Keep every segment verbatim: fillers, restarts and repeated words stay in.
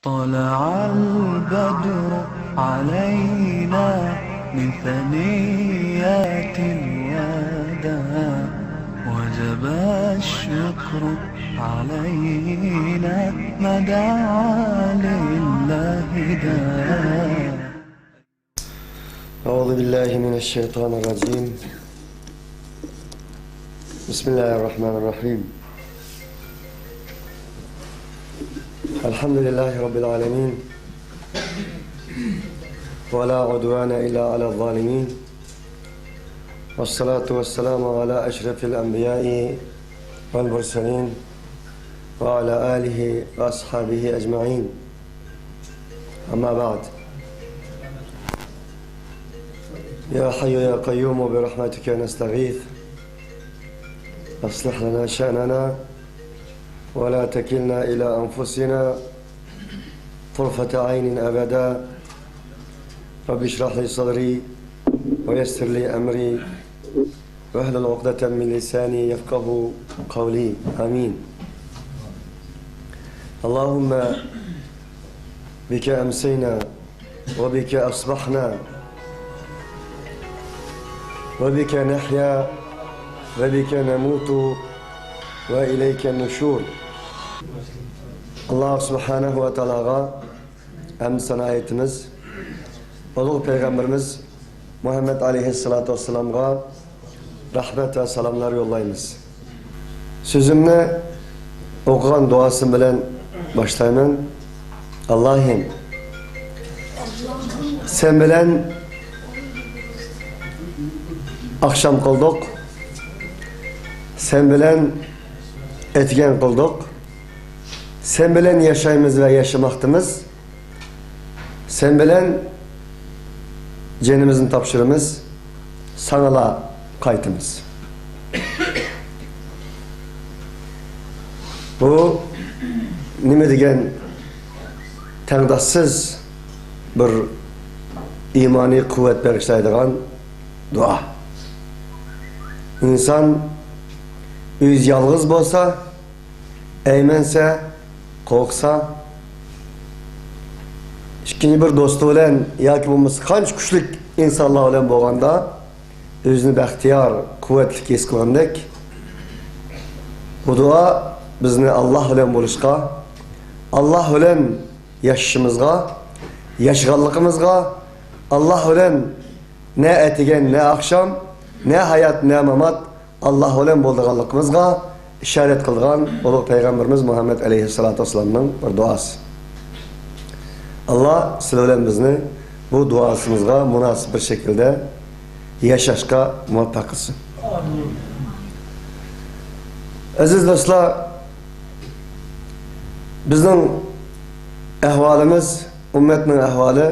طلع البدر علينا من ثنيات الوداع، وجب الشكر علينا ما دعا لله داع. أعوذ بالله من الشيطان الرجيم. بسم الله الرحمن الرحيم. الحمد لله رب العالمين، ولا عدوان إلا على الظالمين، والصلاة والسلام على أشرف الأنبياء والمرسلين، وعلى آله وأصحابه أجمعين. أما بعد، يا حي يا قيوم برحمتك نستغيث، أصلح لنا شأننا ولا تكلنا إلى أنفسنا طرفة عين أبدا. رب اشرح لي صدري ويسر لي أمري واحلل عقدة من لساني يفقه قولي. آمين. اللهم بك أمسينا وبك أصبحنا وبك نحيا وبك نموت وإليك النشور. ئاللا سۇبھانەھۇ ۋە تائالاغا ھەمدۇ سانا ئېيتىمىز. ئۇلۇغ پەيغەمبىرىمىز مۇھەممەد ئەلەيھىسسالاتۇ ۋەسسالامغا رەھمەت ۋە سالاملار يوللايمىز. سۆزۈمنى ئوقۇغان دۇئاسى بىلەن باشلايمەن. ئاللاھىم، سەن بىلەن ئاخشام قىلدۇق، سەن بىلەن ئەتىگەن قىلدۇق، سەن بىلەن ياشايمىز ۋە ياشىماقتىمىز. سەن بىلەن جېنىمىزنى تاپشۇرىمىز، ساڭىلا قايتىمىز. بۇ نېمە دېگەن تەڭداشسىز بىر ئىمانىي قۇۋۋەت بېغىشلايدىغان دۇئا. ئىنسان ئۆزى يالغۇز بولسا، ئەيمەنسە، قورقسا، ئىككىنچى بىر دوستى بىلەن ياكى بولمىسا قانچە كۈچلۈك ئىنسانلار بىلەن بولغاندا، ئۆزىنى بەختىيار، قۇۋۋەتلىك ھېس قىلغاندەك، بۇ دۇئا بىزنى ئاللا بىلەن بولۇشقا، ئاللا بىلەن ياشىشىمىزغا، ياشىغانلىقىمىزغا، ئاللا بىلەن نە ئەتىگەن، نە ئاخشام، نە ھايات، نە مامات، ئاللا بىلەن بولىدىغانلىقىمىزغا ئىشارەت قىلغان ئۇلۇغ پەيغەمبىرىمىز مۇھەممەد ئەلەيھىسسالاتۇ ۋەسسالامنىڭ بىر دۇئاسى. ئاللا سىلەر بىلەن بىزنى بۇ دۇئاسىمىزغا مۇناسىپ بىر شەكىلدە ياشاشقا مۇۋەپپەق قىلسۇن. ئەزىز دوستلار، بىزنىڭ ئەھۋالىمىز، ئۈممەتنىڭ ئەھۋالى،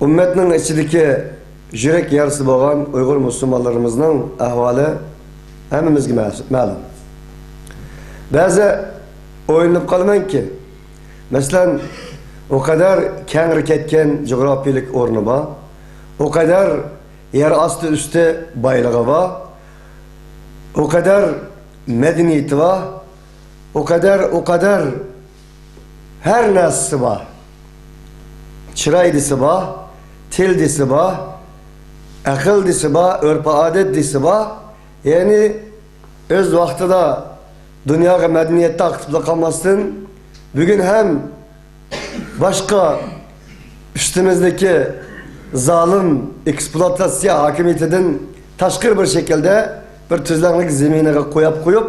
ئۈممەتنىڭ ئىچىدىكى يۈرەك يارىسى بولغان ئۇيغۇر مۇسۇلمانلىرىمىزنىڭ ئەھۋالى ھەممىمىزگە مەس-، مەلۇم. بەزى ئويلىنىپ قالىمەنكى، مەسىلەن، ئۇ قەدەر كەڭرى كەتكەن جۇغراپىيىلىك ئورنى بار، ئۇ قەدەر يەر ئاستى ئۈستى بايلىقى بار، ئۇ قەدەر مەدەنىيىتى بار، ئۇ قەدەر، ئۇ قەدەر ھەر نەرسىسى بار. چىراي دېسە بار، تىل دېسە بار، ئەقىل دېسە بار، ئۆرپ-ئادەت دېسە بار. يەنى ئۆز ۋاقتىدا دۇنياغا مەدەنىيەت تارقىتىپلا قالماستىن، بۈگۈن ھەم باشقا ئۈستىمىزدىكى زالىم ئېكسپلۇئاتاتسىيە ھاكىمىيىتىدىن تاشقىرى بىر شەكىلدە بىر تۈزلەڭلىك زېمىنىغا قويۇپ قويۇپ،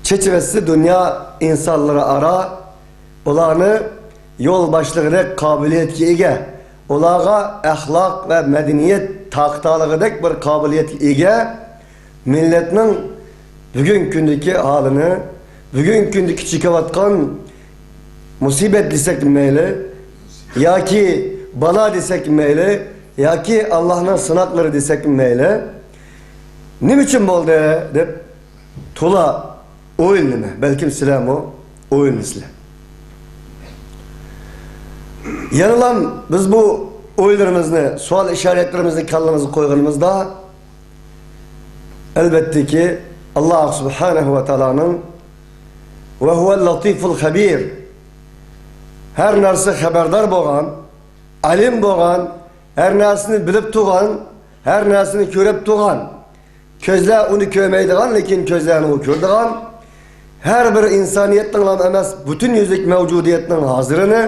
چېچىۋەتسە دۇنيا ئىنسانلىرى ئارا ئۇلارنى يول باشلىغۇدەك قابىلىيەتكە ئىگە، ئۇلارغا ئەخلاق ۋە مەدەنىيەت تارقىتالىغۇدەك بىر قابىلىيەتكە ئىگە مىللەتنىڭ بۈگۈنكى كۈندىكى ھالىنى، بۈگۈنكى كۈندىكى چېكىۋاتقان مۇسىبەت دېسەك مەيلى، ياكى بالا دېسەك مەيلى، ياكى ئاللانىڭ سىناقلىرى دېسەك مەيلى، نېمە ئۈچۈن بولدى دەپ تولا ئويلىنىمەن. بەلكىم سىلەرمۇ ئويلىنىسىلەر. يەنىلا بىز بۇ ئويلىرىمىزنى، سوئال ئىشارەتلىرىمىزنى كاللىمىزغا قويغىنىمىزدا، ئەلۋەتتىكى، ئاللا سۇبھانەھۇ ۋە تائالانىڭ «ۋە ھۇۋەل لەتىفۇل خەبىر» ھەر نەرسە خەۋەردار بولغان، ئالىم بولغان، ھەر نەرسىنى بىلىپ تۇرغان، ھەر نەرسىنى كۆرۈپ تۇرغان، كۆزلەر ئۇنى كۆرمەيدىغان، لېكىن كۆزلەرنى ئۇ كۆرىدىغان، ھەر بىر ئىنسانىيەتنىڭلا ئەمەس، پۈتۈن يۈزلۈك مەۋجۇدىيەتنىڭ ھازىرىنى،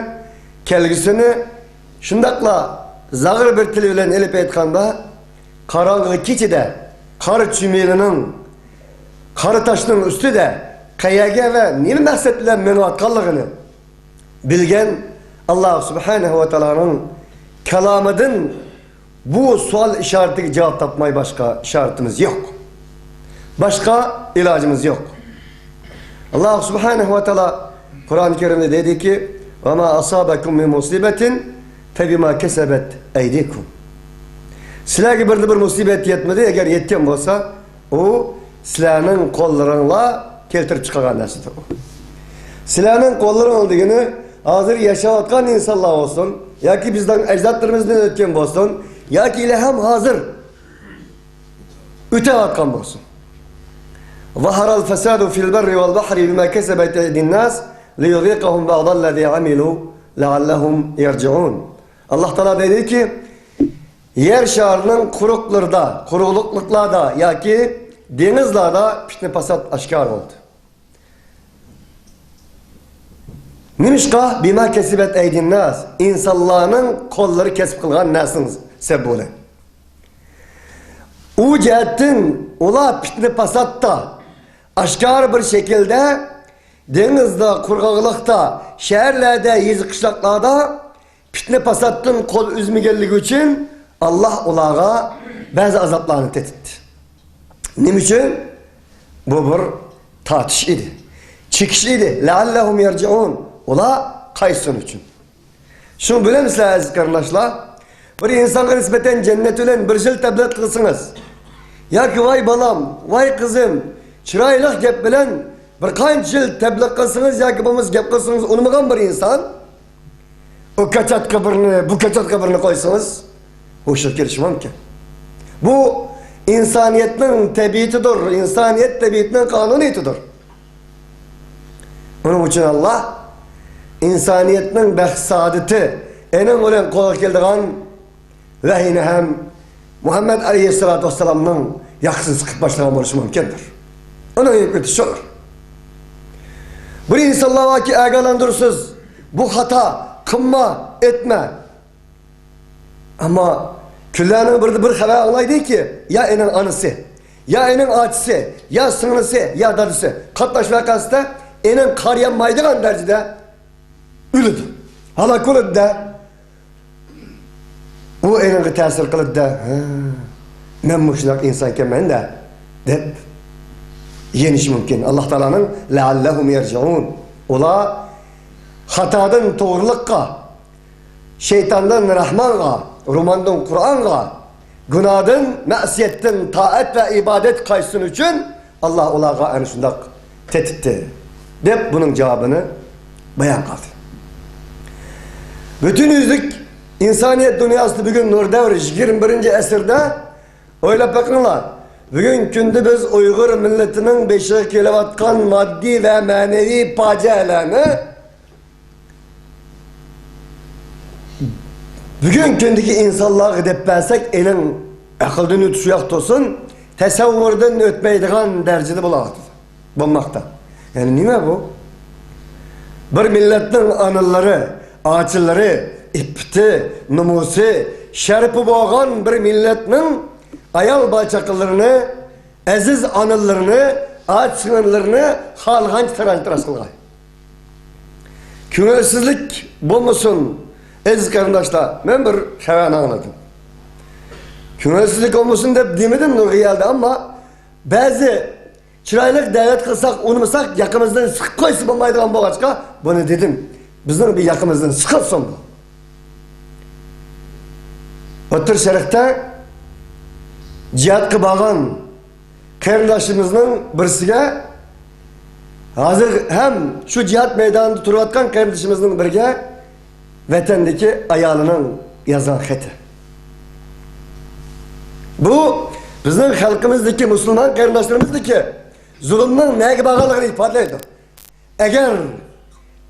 كەلگۈسىنى، شۇنداقلا زاغرا بىر تىل بىلەن ئېلىپ ئېيتقاندا، قاراڭغۇ كېچىدە قارا چۈمۈلىنىڭ، قارا تاشنىڭ ئۈستىدە قەيەرگە ۋە نېمە مەقسەت بىلەن مېڭىۋاتقانلىقىنى بىلگەن ئاللا سۇبھانەھۇ ۋە تائالانىڭ كالامىدىن بۇ سوئال ئىشارىتىگە جاۋاب تاپماي باشقا ئىشارىتىمىز يوق. باشقا ئىلاجىمىز يوق. ئاللا سۇبھانەھۇ ۋە تائالا قۇرئان كەرىمدە دەيدىكى، «وما أصابكم من مصيبة فبما كسبت أيديكم.» سىلەرگە بىردە بىر مۇسىبەت يەتمىدى، ئەگەر يەتكەن بولسا، ئۇ سىلەرنىڭ قوللىرىڭلار كەلتۈرۈپ چىقارغان نەرسىدۇر ئۇ. سىلەرنىڭ قوللىرىڭ دېگىنى ھازىر ياشاۋاتقان ئىنسانلار بولسۇن، ياكى بىزنىڭ ئەجدادلىرىمىزدىن ئۆتكەن بولسۇن، ياكى ھەم ھازىر ئۆتەۋاتقان بولسۇن. ظهر الفساد في البر والبحر بما كسبت أيدي الناس ليذيقهم بعض الذي عملوا لعلهم يرجعون. ئاللا تائالا دەيدىكى، يەر شارىنىڭ قۇرۇقلىرىدا، قۇرۇقلۇقلاردا ياكى دېڭىزلاردا پىتنە پاسات ئاشكارا بولدى. نېمىشقا؟ بما كسبت أيدي الناس، ئىنسانلارنىڭ قوللىرى كەسىپ قىلغان نەرسىنىڭ سەۋەبى بىلەن. ئۇ جەھەتتىن ئۇلار پىتنە پاساتتا، ئاشكارا بىر شەكىلدە، دېڭىزدا، قۇرغاقلىقتا، شەھەرلەردە، يېزا قىشلاقلاردا پىتنە پاساتتىن قول ئۈزمىگەنلىكى ئۈچۈن، ئاللا ئۇلارغا بەزى ئازابلارنى تېتىتتى. نېمە ئۈچۈن؟ بۇ بىر تارتىش ئىدى، چېكىش ئىدى. لەئەللەھۇم يەرجىئۇن. ئۇلار قايتسۇن ئۈچۈن. شۇنىڭ بىلەن سىلەر، ئەزىز قېرىنداشلار، بىر ئىنسانغا نىسبەتەن جەننەت بىلەن بىر يىل تەبلىغ قىلسىڭىز، ياكى ۋاي بالام، ۋاي قىزىم، چىرايلىق گەپ بىلەن بىر قانچە يىل تەبلىغ قىلسىڭىز ياكى بولمىسا گەپ قىلسىڭىز، ئۇنىمىغان بىر ئىنسان، ئۇ كاچاتقا بىرنى، بۇ كاچاتقا بىرنى قويسىڭىز، ھوشىغا كېلىشى مۇمكىن. بۇ ئىنسانىيەتنىڭ تەبىئىتىدۇر، ئىنسانىيەت تەبىئىتىنىڭ قانۇنىيىتىدۇر. ئۇنىڭ ئۈچۈن ئاللا ئىنسانىيەتنىڭ بەخت سائادىتى ئېنىڭ بىلەن قولغا كېلىدىغان ۋەھىينى ھەم مۇھەممەد ئەلەيھىسسالاتۇ ۋەسسالامنىڭ ياقىسىنى سىقىپ باشلىغان بولۇشى مۇمكىندۇر. ئۇنىڭ ھېكمىتى شۇدۇر. بىر ئىنسانلار باركى، ئاگاھلاندۇرۇشسىز، بۇ خاتا، قىلما، ئېيتما. ئەمما كۈنلەرنىڭ بىرىدە بىر خەۋەر ئاڭلايدۇكى، يا ئېنىڭ ئانىسى، يا ئېنىڭ ئاچىسى، يا سىڭلىسى، يا دادىسى قاتناش ۋەقەسىدە ئېنىڭ قارىيالمايدىغان دەرىجىدە ئۆلىدۇ، ھالاك بولىدۇ-دە. ئۇ ئېنىڭغا تەسىر قىلىدۇ-دە، ھە، مەن مۇشۇنداق ئىنسان ئىكەنمەن-دە، دەپ يېنىشى مۇمكىن. ئاللا تائالانىڭ لەئەللەھۇم يەرجىئۇن. ئۇلار خاتادىن توغرىلىققا، شەيتاندىن رەھمانغا، روماندىن قۇرئانغا، گۇناھتىن، مەسىيەتتىن تائەت ۋە ئىبادەتكە قايتسۇن ئۈچۈن ئاللا ئۇلارغا ئەنە شۇنداق تېتىتتى، دەپ بۇنىڭ جاۋابىنى بايان قىلدى. پۈتۈن يۈزلۈك ئىنسانىيەت دۇنياسىدا بۈگۈن نۇر دەۋرى، يىگىرمە بىرىنچى ئەسىردە، ئويلاپ بېقىڭلار، بۈگۈنكى كۈندە بىز ئۇيغۇر مىللىتىنىڭ بېشىغا كېلىۋاتقان ماددىي ۋە مەنىۋى پاجىئەلەرنى بۈگۈنكى كۈندىكى ئىنسانلارغا دەپ بەرسەك، ئېنىڭ ئەقىلدىن ئۆتۈشى يوق تۇرسۇن، تەسەۋۋۇردىن ئۆتمەيدىغان دەرىجىدە بولۇۋاتىدۇ، بولماقتا. يەنى نېمە بۇ؟ بىر مىللەتنىڭ ئانىلىرى، ئاچىلىرى، ئىپپىتى، نومۇسى، شەرىپى بولغان بىر مىللەتنىڭ ئايال بالا-چاقىلىرىنى، ئەزىز ئانىلىرىنى، ئاچا-سىڭىللىرىنى خالىغانچە تاراج-تاراج قىلغان. كۆڭۈلسىزلىك بولمىسۇن، ئەزىز قېرىنداشلار، مەن بىر خەۋەرنى ئاڭلىدىم. كۆڭۈلسىزلىك بولمىسۇن دەپ دېمىدىم نۇرغا يەردە، ئەمما بەزى چىرايلىق دەۋەت قىلساق، ئۇنىمىساق، ياقىمىزدىن سىقىپ قويسا بولمايدىغان بولغاچقا، بۇنى دېدىم. بىزنىڭ بىر ياقىمىزدىن سىقىلسۇن بۇ. ئوتتۇرا شەرقتە جىھادقا بارغان قېرىنداشىمىزنىڭ بىرسىگە، ھازىر ھەم شۇ جىھاد مەيدانىدا تۇرۇۋاتقان قېرىندىشىمىزنىڭ بىرىگە ۋەتەندىكى ئايالىنىڭ يازغان خېتى. بۇ بىزنىڭ خەلقىمىزدىكى، مۇسۇلمان قېرىنداشلىرىمىزدىكى زۇلۇمنىڭ نەگە بارغانلىقىنى ئىپادىلەيدۇ. ئەگەر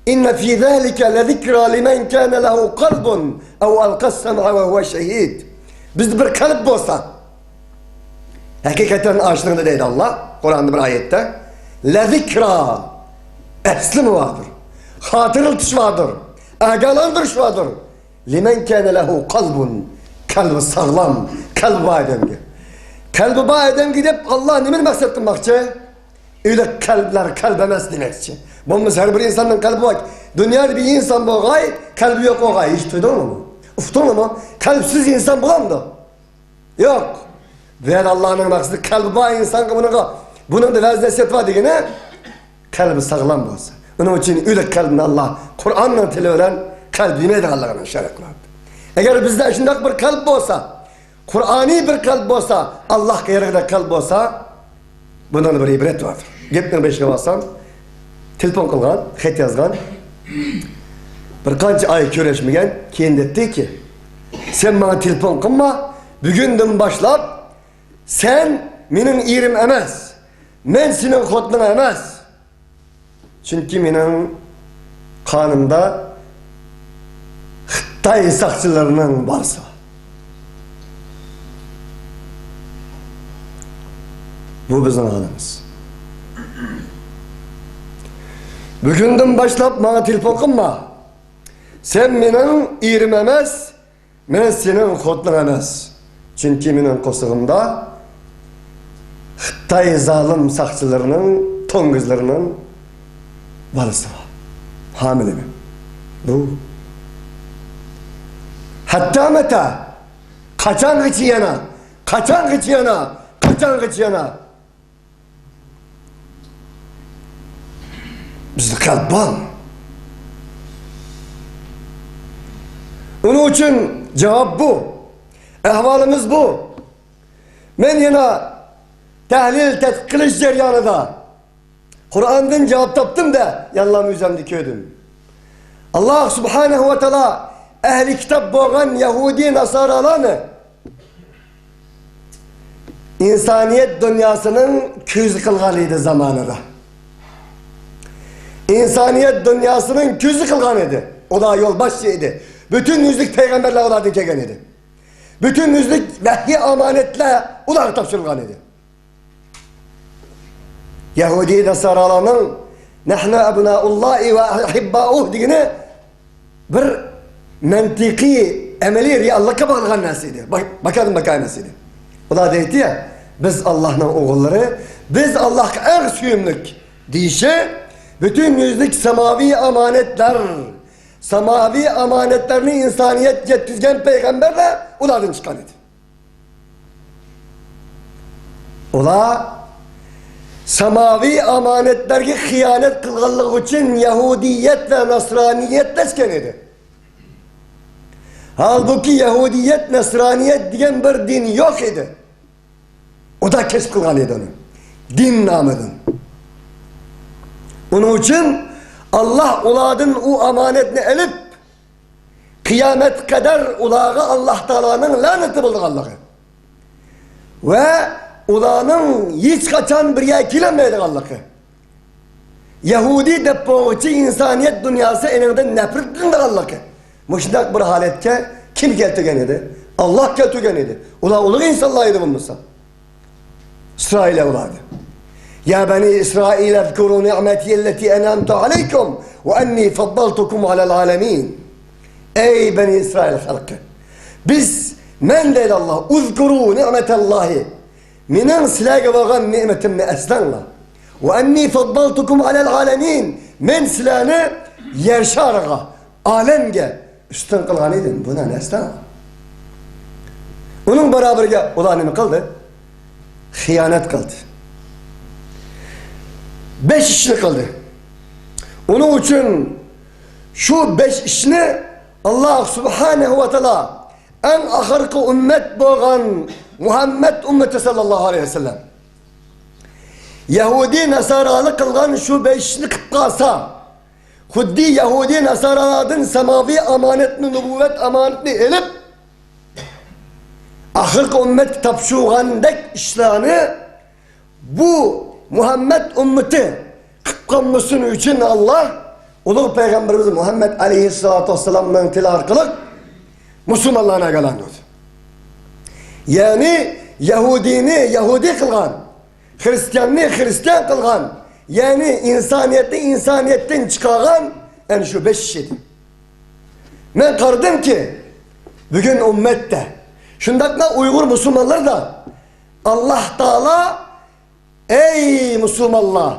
إن في ذلك لذكرى لمن كان له قلب أو ألقى السمع وهو شهيد. بىزدە بىر قەلب بولسا، ھەقىقەتەن ئاشۇنىڭدا دەيدۇ ئاللا قۇرئاندا بىر ئايەتتە، لەزىكرا، ئەسلىمە باردۇر، خاتىرىلىتىش باردۇر، ئاگاھلاندۇرۇش باردۇر. لمن كان له قلب، قەلبى ساغلام، قەلبى بار ئادەمگە. قەلبى بار ئادەمگە دەپ ئاللا نېمىنى مەقسەت قىلماقچى؟ ئۆلۈك قەلبلەر قەلب ئەمەس دېمەكچى. بولمىسا ھەر بىر ئىنساننىڭ قەلبى بار. دۇنيادا بىر ئىنسان بولغاي، قەلبى يوق بولغاي. ھېچ تۇيدۇڭلىمۇ؟ ئۇقتۇڭلىمۇ؟ قەلبسىز ئىنسان بولامدۇ؟ يوق. بۇ يەردە ئاللانىڭ مەقسىتى قەلبى بار ئىنسانغا بۇنىڭغا، بۇنىڭدا ۋەز نەسىھەت بار دېگىنى، قەلبى ساغلام بولسا. ئۇنىڭ ئۈچۈن ئۆلۈك قەلبنى ئاللا قۇرئاننىڭ تىلى بىلەن قەلب يېمەيدىغانلىقىنى ئىشارەت قىلىۋاتىدۇ. ئەگەر بىزدە شۇنداق بىر قەلب بولسا، قۇرئانىي بىر قەلب بولسا، ئاللاغا يېقىندەك قەلب بولسا، بۇنىڭدا بىر ئىبرەت باردۇر. گەپنىڭ بېشىغا بارسام، تېلېفون قىلغان، خەت يازغان. بىر قانچە ئاي كۆرۈشمىگەن، كېيىن دەيتتىكى، سەن ماڭا تېلېفون قىلما، بۈگۈندىن باشلاپ سەن مېنىڭ ئېرىم ئەمەس، مەن سېنىڭ خوتۇنۇڭ ئەمەس. چۈنكى مېنىڭ قانىمدا خىتاي ساقچىلىرىنىڭ بالىسى بار. بۇ بىزنىڭ ھالىمىز. بۈگۈندىن باشلاپ ماڭا تېلېفون قىلما. سەن مېنىڭ ئېرىم ئەمەس، مەن سېنىڭ خوتۇنۇڭ ئەمەس، چۈنكى مېنىڭ قورسىقىمدا خىتاي زالىم ساقچىلىرىنىڭ، توڭگۇزلىرىنىڭ بالىسى بار. ھامىلىمەن. بۇ. ھەتتا مەتە؟ قاچانغىچە يەنە؟ قاچانغىچە يەنە؟ قاچانغىچە يەنە؟ بىزدە قەلب بار. ئۇنىڭ ئۈچۈن جاۋاب بۇ. ئەھۋالىمىز بۇ. مەن يەنە تەھلىل، تەتقىق قىلىش جەريانىدا قۇرئاندىن جاۋاب تاپتىم-دە، يەنىلا ئۆزۈمدە كۆردۈم. ئاللا سۇبھانەھۇ ۋە تائالا ئەھلى كىتاب بولغان يەھۇدىي ناسارالارنى ئىنسانىيەت دۇنياسىنىڭ كۆزى قىلغان ئىدى زامانىدا. ئىنسانىيەت دۇنياسىنىڭ كۆزى قىلغان ئىدى. ئۇلار يولباشچى ئىدى. پۈتۈن يۈزلۈك پەيغەمبەرلەر ئۇلاردىن كەلگەن ئىدى. پۈتۈن يۈزلۈك ۋەھىي ئامانەتلەر ئۇلارغا تاپشۇرۇلغان ئىدى. يەھۇدىي ناسارالارنىڭ نەھنۇ ئەبنائۇللاھى ۋە ئەھىببائۇھ دېگىنى بىر مەنتىقىي، ئەمەلىي رېئاللىققا باغلىغان نەرسە ئىدى. با-، باكادىن باكا ئەمەس ئىدى. ئۇلار دەيتتى يا، بىز ئاللاھنىڭ ئوغۇللىرى، بىز ئاللاھقا ئەڭ سۆيۈملۈك دېيىشى، پۈتۈن يۈزلۈك ساماۋىي ئامانەتلەر، ساماۋىي ئامانەتلەرنى ئىنسانىيەتكە يەتكۈزگەن پەيغەمبەرلەر ئۇلاردىن چىققان ئىدى. ئۇلار ساماۋىي ئامانەتلەرگە خىيانەت قىلغانلىقى ئۈچۈن يەھۇدىيەت ۋە ناسرانىيەتلەشكەن ئىدى. ھالبۇكى، يەھۇدىيەت، ناسرانىيەت دېگەن بىر دىن يوق ئىدى. ئۇدا كەشىپ قىلغان ئىدى ئۇنى دىن نامىدىن. ئۇنىڭ ئۈچۈن ئاللاھ ئۇلاردىن ئۇ ئامانەتنى ئېلىپ، قىيامەتكە قەدەر ئۇلارغا ئاللاھ تائالانىڭ لەنىتى بولىدىغانلىقى ۋە ئۇلارنىڭ ھېچقاچان بىر يەرگە كېلەلمەيدىغانلىقى، يەھۇدىي دەپ بولغۇچە ئىنسانىيەت دۇنياسى ئېنىڭدىن نەپرەتلىنىدىغانلىقى، مۇشۇنداق بىر ھالەتكە كىم كەلتۈرگەن ئىدى؟ ئاللاھ كەلتۈرگەن ئىدى. ئۇلار ئۇلۇغ ئىنسانلار ئىدى بولمىسا. ئىسرائىل ئەۋلادى. يا بني إسرائيل اذكروا نعمتي التي أنعمت عليكم وأني فضلتكم على العالمين. ئەي بەنى ئىسرائىل خەلقى! بىز، مەن دەيدۇ ئاللاھ، اذكروا نعمة الله. مېنىڭ سىلەرگە بولغان نېمىتىمنى ئەسلەڭلار. وأني فضلتكم على العالمين. مەن سىلەرنى يەر شارىغا، ئالەمگە ئۈستۈن قىلغان ئىدىم. بۇنى ئەسلەڭلار. ئۇنىڭ بارابىرىگە ئۇلار نېمە قىلدى؟ خىيانەت قىلدى. بەش ئىشنى قىلدى. ئۇنىڭ ئۈچۈن شۇ بەش ئىشنى ئاللاھ سۇبھانەھۇ ۋە تائالا ئەڭ ئاخىرقى ئۈممەت بولغان مۇھەممەد ئۈممىتى ساللاللاھۇ ئەلەيھى ۋەسەللەم، يەھۇدىي ناسارالار قىلغان شۇ بەش ئىشنى قىلىپ قالسا، خۇددى يەھۇدىي ناسارالاردىن ساماۋىي ئامانەتنى، نۇبۇۋۋەت ئامانىتىنى ئېلىپ، ئاخىرقى ئۈممەتكە تاپشۇرغاندەك ئىشلارنى بۇ مۇھەممەد ئۈممىتى قىلىپ قالمىسۇن ئۈچۈن، ئاللاھ ئۇلۇغ پەيغەمبىرىمىز مۇھەممەد ئەلەيھىسسالاتۇ ۋەسسالامنىڭ تىلى ئارقىلىق مۇسۇلمانلارنى ئاگاھلاندۇردى. يەنى يەھۇدىينى يەھۇدىي قىلغان، خىرىستىياننى خىرىستىيان قىلغان، يەنى ئىنسانىيەتنى ئىنسانىيەتتىن چىقارغان ئەنە شۇ بەش ئىش ئىدى. مەن قارىدىمكى، بۈگۈن ئۈممەتتە، شۇنداقلا ئۇيغۇر مۇسۇلمانلىرىدا ئاللاھ تائالا، ئەي مۇسۇلمانلار،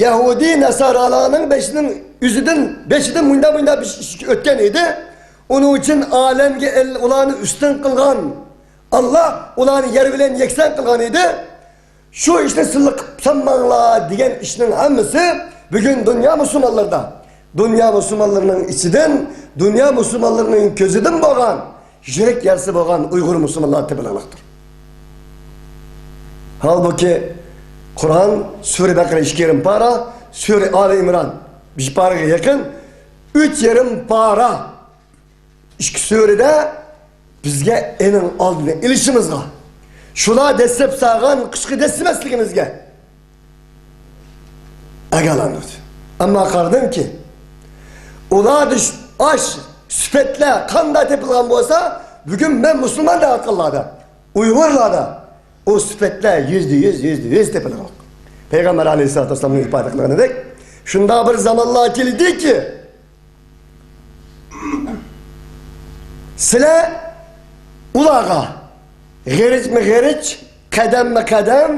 يەھۇدىي ناسارالارنىڭ بېشىنىڭ يۈزىدىن، بېشىدىن مۇنداق، مۇنداق بىر ئىش ئۆتكەن ئىدى. ئۇنىڭ ئۈچۈن ئالەمگە ئەل-، ئۇلارنى ئۈستۈن قىلغان ئاللاھ ئۇلارنى يەر بىلەن يەكسان قىلغان ئىدى. شۇ ئىشنى سىلەر قىلىپ سانماڭلار دېگەن ئىشنىڭ ھەممىسى بۈگۈن دۇنيا مۇسۇلمانلىرىدا، دۇنيا مۇسۇلمانلىرىنىڭ ئىچىدىن، دۇنيا مۇسۇلمانلىرىنىڭ كۆزىدىن بولغان، يۈرەك يارىسى بولغان ئۇيغۇر مۇسۇلمانلار تېپىلغانلىقتۇر. ھالبۇكى، قۇرئان، سۈرە بەقەرە ئىككى يېرىم پارا، سۈرە ئالى ئىمران بىر پارىغا يېقىن، ئۈچ يېرىم پارا، ئىككى سۈرىدە بىزگە ئېنىڭ ئالدىنى ئېلىشىمىزغا، شۇلار دەسسەپ سالغان قىچقا دەسسىمەسلىكىمىزگە ئاگاھلاندۇردى. ئەمما قارىدىمكى، ئۇلاردا شۇ ئاش سۈپەتلەر قانداق تېپىلغان بولسا، بۈگۈن مەن مۇسۇلمان دەۋاتقانلاردا، ئۇيغۇرلاردا ئۇ سۈپەتلەر يۈزدە يۈز، يۈزدە يۈز تېپىلغان. پەيغەمبەر ئەلەيھىسسالاتۇ ۋەسسالامنىڭ ئىپادە قىلغىنىدەك، شۇنداق بىر زامانلار كېلىدىكى، سىلەر ئۇلارغا غېرىچمۇ غېرىچ، قەدەممۇ قەدەم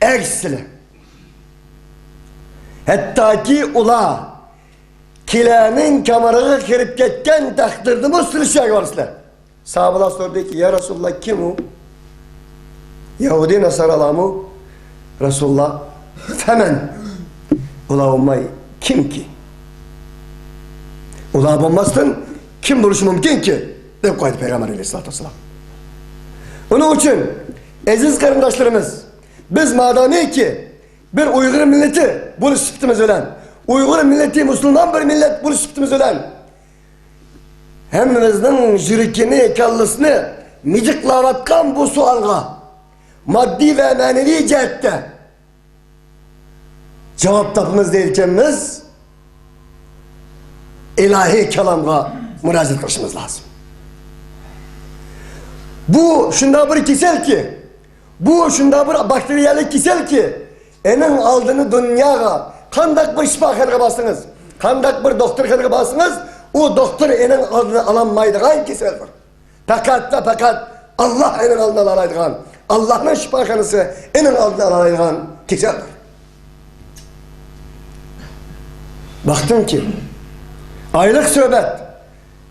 ئەگىشىسىلەر. ھەتتاكى ئۇلار كىلەرنىڭ كامىرىغا كىرىپ كەتكەن تەقدىردىمۇ سىلەر شۇ يەرگە بارىسىلەر. ساھابىلار سورىدىكى، يا رەسۇلاللا، كىم ئۇ؟ يەھۇدىي ناسارالارمۇ؟ رەسۇلاللا، فەمەن؟ ئۇلار بولماي كىمكى؟ ئۇلار بولماستىن كىم بولۇشى مۇمكىنكى؟ دەپ قويدى پەيغەمبەر ئەلەيھىسسالاتۇ ۋەسسالام. ئۇنىڭ ئۈچۈن، ئەزىز قېرىنداشلىرىمىز، بىز مادامىكى بىر ئۇيغۇر مىللىتى بولۇش سۈپىتىمىز بىلەن، ئۇيغۇر مىللىتى مۇسۇلمان بىر مىللەت بولۇش سۈپىتىمىز بىلەن، ھەممىمىزنىڭ يۈرىكىنى، كاللىسىنى مىجىقلاۋاتقان بۇ سوئالغا ماددىي ۋە مەنىۋى جەھەتتە جاۋاب تاپىمىز دەيدىكەنمىز، ئىلاھىي كالامغا مۇراجىئەت قىلىشىمىز لازىم. بۇ شۇنداق بىر كېسەلكى، بۇ شۇنداق بىر باكتېرىيەلىك كېسەلكى، ئېنىڭ ئالدىنى دۇنياغا، قانداق بىر شىپاخانىغا بارسىڭىز، قانداق بىر دوختۇرخانىغا بارسىڭىز، ئۇ دوختۇر ئېنىڭ ئالدىنى ئالالمايدىغان كېسەلدۇر. پەقەت ۋە پەقەت ئاللاھ ئېنىڭ ئالدىنى ئالالايدىغان، ئاللاھنىڭ شىپاخانىسى ئېنىڭ ئالدىنى ئالالايدىغان كېسەلدۇر. باقتىمكى، ئايلىق سۆھبەت،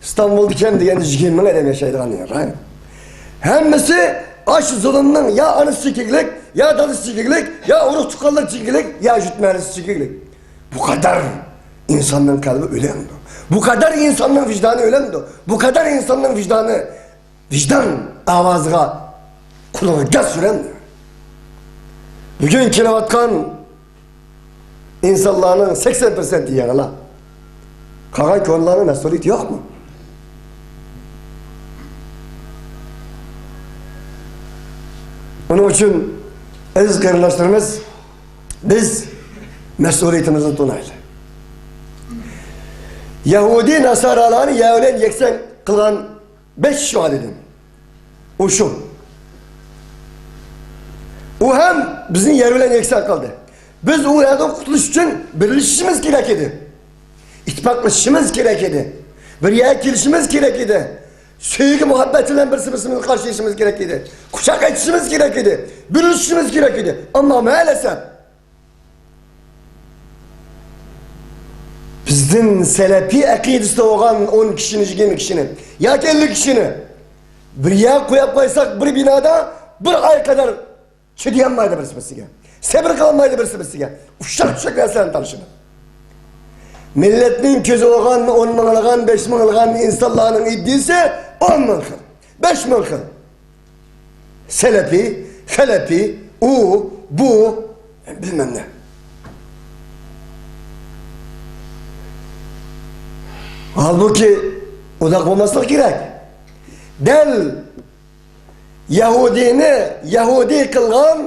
ئىستانبۇلدا كەم دېگەندە يىگىرمە مىڭ ئادەم ياشايدىغان يەر. ھەممىسى ئاشۇ زۇلۇمنىڭ يا ئانىسى چېكىگلىك، يا دادىسى چېكىگلىك، يا ئۇرۇق تۇغقانلىرى چېكىگلىك، يا يۇرت مەھەللىسى چېكىگلىك. بۇ قەدەر ئىنساننىڭ قەلبى ئۆلەمدۇ؟ بۇ قەدەر ئىنساننىڭ ۋىجدانى ئۆلەمدۇ؟ بۇ قەدەر ئىنساننىڭ ۋىجدانى، ۋىجدان ئاۋازىغا قۇلىقى گاز سۈرەمدۇ؟ بۈگۈن كېلىۋاتقان ئىنسانلارنىڭ سەكسەن پىرسەنتى يېڭىلار. قالغان كونىلارنىڭ مەسئۇلىيىتى يوقمۇ؟ ئۇنىڭ ئۈچۈن، ئەزىز قېرىنداشلىرىمىز، بىز مەسئۇلىيىتىمىزنى تونۇيلى. يەھۇدىي ناسارالارنى يەر بىلەن يەكسان قىلغان بەش شۇ دېدىم. ئۇ شۇ. ئۇ ھەم بىزنى يەر بىلەن يەكسان قىلدى. بىز ئۇ يەردىن قۇتۇلۇش ئۈچۈن بىرلىشىشىمىز كېرەك ئىدى. ئىتتىپاقلىشىشىمىز كېرەك ئىدى. بىر يەرگە كېلىشىمىز كېرەك ئىدى. سۆيگۈ مۇھەببەت بىلەن بىرسى بىرسىمىزنى قارشى ئېلىشىمىز كېرەك ئىدى. قۇچاق ئېچىشىمىز كېرەك ئىدى. بىرلىشىشىمىز كېرەك ئىدى. ئەمما مەلەسەپ، بىزدىن سەلەپىي ئەقىدىسىدە بولغان ئون كىشىنى، يىگىرمە كىشىنى ياكى ئەللىك كىشىنى بىر يەرگە قويۇپ قويساق، بىر بىنادا بىر ئاي قەدەر چىدىيالمايدۇ بىرسى بىرسىگە. سەۋر قىلالمايدۇ بىرسى بىرسىگە. ئۇششاق چۈششەك نەرسىلەرنى تالىشىدۇ. مىللەتنىڭ كۆزى بولغان، ئون مىڭلىغان، بەش مىڭلىغان ئىنسانلارنىڭ ئىدىيىسى ئون مىڭ خىل، بەش مىڭ خىل. سەلەپى، خەلەپى، ئۇ، بۇ، بىلمەم نە. ھالبۇكى، ئۇنداق بولماسلىقى كېرەك. دەل يەھۇدىينى يەھۇدىي قىلغان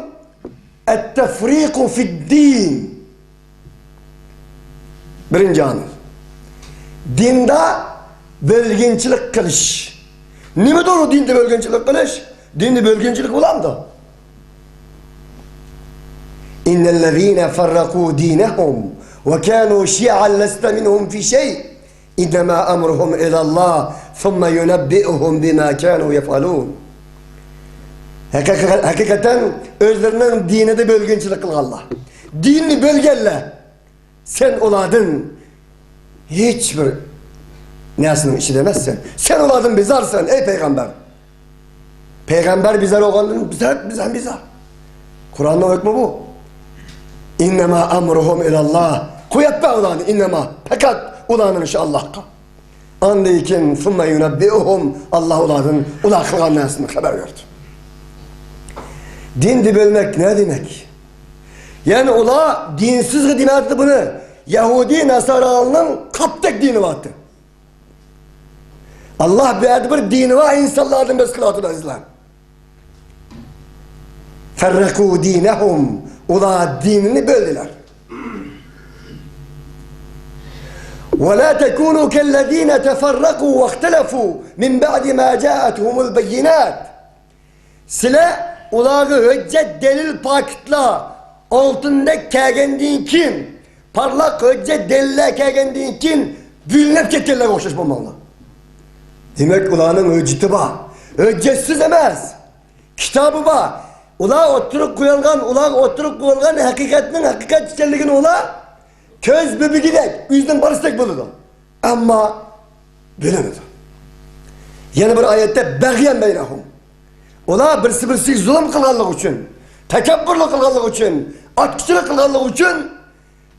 ئەت-تەفرىقۇ فىد-دىن. بىرىنچى ئامىل. دىندا بۆلگۈنچىلىك قىلىش. نېمىدۇر ئۇ دىندا بۆلگۈنچىلىك قىلىش؟ دىندا بۆلگۈنچىلىك بولامدۇ؟ إن الذين فرقوا دينهم وكانوا شيعا لست منهم في شيء إنما أمرهم إلى الله ثم ينبئهم بما كانوا يفعلون. ھەقىقەتەن ئۆزلىرىنىڭ دىنىدا بۆلگۈنچىلىك قىلغانلار، دىننى بۆلگەنلەر، سەن ئۇلاردىن ھېچبىر نەرسىنىڭ ئىچىدە ئەمەسسەن. سەن ئۇلاردىن بىزارسەن، ئەي پەيغەمبەر. پەيغەمبەر بىزار بولغاندىن بىزار، بىز ھەم بىزار. قۇرئاننىڭ ھۆكمى بۇ. إنما أمرهم إلى الله. قويۇپ بەر ئۇلارنى، ئىننەما، پەقەت ئۇلارنىڭ ئىشى ئاللاھقا. ئاندىن كېيىن، ثم ينبئهم، ئاللاھ ئۇلاردىن ئۇلار قىلغان نەرسىنى خەۋەر بەردى. دىندا بۆلمەك نە دېمەك؟ يەنى ئۇلار دىنسىزغا دېمەيتتى بۇنى. يەھۇدىي ناسارانىڭ قاپتەك دىنى بارتى. ئاللاھ بۇ يەردە بىر دىنى بار ئىنسانلاردىن بەس قىلىۋاتىدۇ، ئەزىزلەر. فرقوا دينهم، ئۇلار دىنىنى بۆلدىلەر. ولا تكونوا كالذين تفرقوا واختلفوا من بعد ما جاءتهم البينات. سىلەر ئۇلارغا ھۆججەت، دەلىل، پاكىتلار ئالتۇندەك كەلگەندىن كېيىن، پارلاق ھۆججەت، دەلىللەر كەلگەندىن كېيىن بۆلۈنۈپ كەتكەنلەرگە ئوخشاش بولماڭلار. دېمەك، ئۇلارنىڭ ھۆججىتى بار. ھۆججەتسىز ئەمەس. كىتابى بار. ئۇلار ئوتتۇرىغا قويۇلغان، ئۇلارغا ئوتتۇرىغا قويۇلغان ھەقىقەتنىڭ ھەقىقەت ئىكەنلىكىنى ئۇلار كۆز بۆبىكىدەك، ئۆزىدىن بالىسىدەك بىلىدۇ. ئەمما بۆلۈنىدۇ. يەنە بىر ئايەتتە بەغيەن بەينەھۇم. ئۇلار بىرسى-بىرسىگە زۇلۇم قىلغانلىقى ئۈچۈن، تەكەببۇرلۇق قىلغانلىقى ئۈچۈن، ئارتۇقچىلىق قىلغانلىقى ئۈچۈن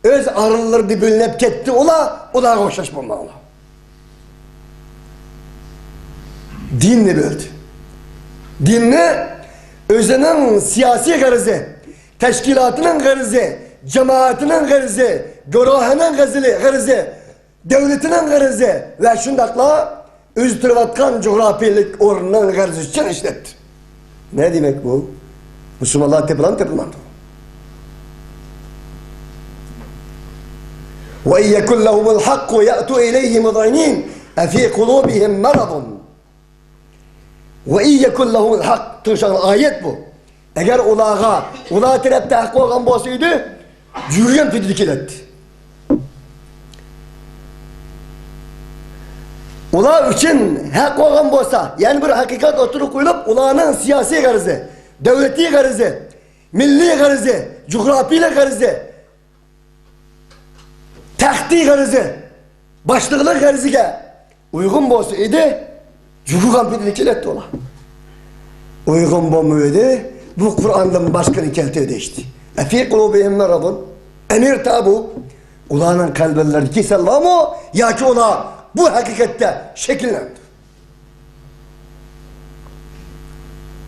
ئۆز ئارىلىرىدا بۆلۈنۈپ كەتتى ئۇلار، ئۇلارغا ئوخشاش بولماڭلار. دىننى بۆلدى. دىننى ئۆزىنىڭ سىياسىي غەرىزى، تەشكىلاتىنىڭ غەرىزى، جامائىتىنىڭ غەرىزى، گۇرۇھىنىڭ غەزىلى، غەرىزى، دۆلىتىنىڭ غەرىزى ۋە شۇنداقلا ئۆزى تۇرۇۋاتقان جۇغراپىيىلىك ئورنىنىڭ غەرىزى ئۈچۈن ئىشلەتتى. نە دېمەك بۇ؟ مۇسۇلمانلار تېپىلامدۇ، تېپىلمامدۇ؟ وإن يكن لهم الحق يأتوا إليه مذعنين أفي قلوبهم مرض وإن يكن لهم الحق. تىڭشاڭلار، ئايەت بۇ. ئەگەر ئۇلارغا، ئۇلار تەرەپتە ھەق بولغان بولسا ئىدى، يۈرگەن پېتىدە كېلەتتى. ئۇلار ئۈچۈن ھەق بولغان بولسا، يەنى بىر ھەقىقەت ئوتتۇرىغا قويۇلۇپ، ئۇلارنىڭ سىياسىي غەرىزى، دۆلىتىي غەرىزى، مىللىي غەرىزى، جۇغراپىيىلىك غەرىزى، تەختىي غەرىزى، باشلىقلىق غەرىزىگە ئۇيغۇن بولسا ئىدى، جۇغۇغان پېتىدە كېلەتتى ئۇلار. ئۇيغۇن بولمىدى، بۇ قۇرئاندىن باشقىنى كەلتۈر دەيتتى. أفي قلوبهم مرض أم ارتابوا. ئۇلارنىڭ قەلبلىرىدە كېسەل بارمۇ ياكى ئۇلار بۇ ھەقىقەتتە شەكىللەندى؟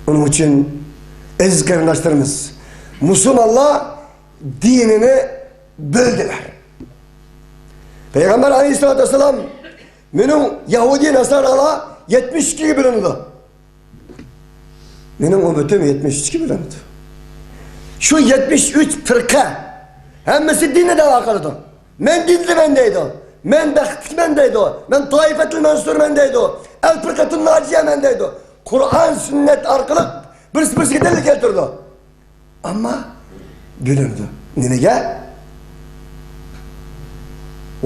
ئۇنىڭ ئۈچۈن، ئەزىز قېرىنداشلىرىمىز، مۇسۇلمانلار دىنىنى بۆلدىلەر. پەيغەمبەر ئەلەيھىسسالاتۇ ۋەسسالام، مېنىڭ يەھۇدىي ناسارالار يەتمىش ئىككىگە بۆلۈنىدۇ. مېنىڭ ئۈممىتىم يەتمىش ئۈچكە بۆلۈنىدۇ. شۇ يەتمىش ئۈچ پىرقە ھەممىسى دىننى دەۋا قىلىدۇ. مەن دىندىمەن دەيدۇ. مەن بەختلىكمەن دەيدۇ. مەن تائىفەتۇل مەنسۇرمەن دەيدۇ. ئەل پىرقەتۇن ناجىيەمەن دەيدۇ. قۇرئان، سۈننەت ئارقىلىق بىرسى بىرسىگە دەلىل كەلتۈرىدۇ. ئەمما بۆلۈنىدۇ. نېمىگە؟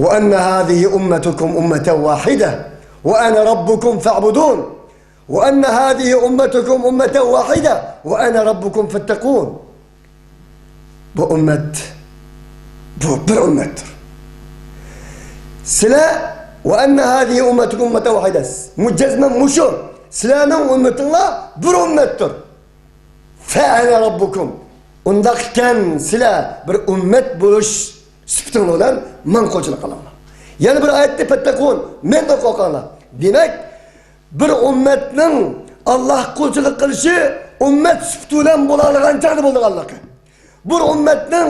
وأن هذه أمتكم أمة واحدة وأنا ربكم فاعبدون. وأن هذه أمتكم أمة واحدة وأنا ربكم فاتقون. بۇ ئۈممەت، بۇ بىر ئۈممەتتۇر. سىلەر، وأن هذه أمتكم أمة واحدة. مۇجەزمەن مۇشۇ. سىلەرنىڭ ئۈممىتىڭلار بىر ئۈممەتتۇر. فأنا ربكم. ئۇنداق ئىكەن، سىلەر بىر ئۈممەت بولۇش سۈپىتىڭلار بىلەن ماڭا قۇلچىلىق قىلىڭلار. يەنە بىر ئايەتتە فاتتەقۇن، مەندىن قورقۇڭلار. دېمەك، بىر ئۈممەتنىڭ ئاللاھقا قۇلچىلىق قىلىشى ئۈممەت سۈپىتى بىلەن بولالىغان چاغدا بولىدىغانلىقى. بىر ئۈممەتنىڭ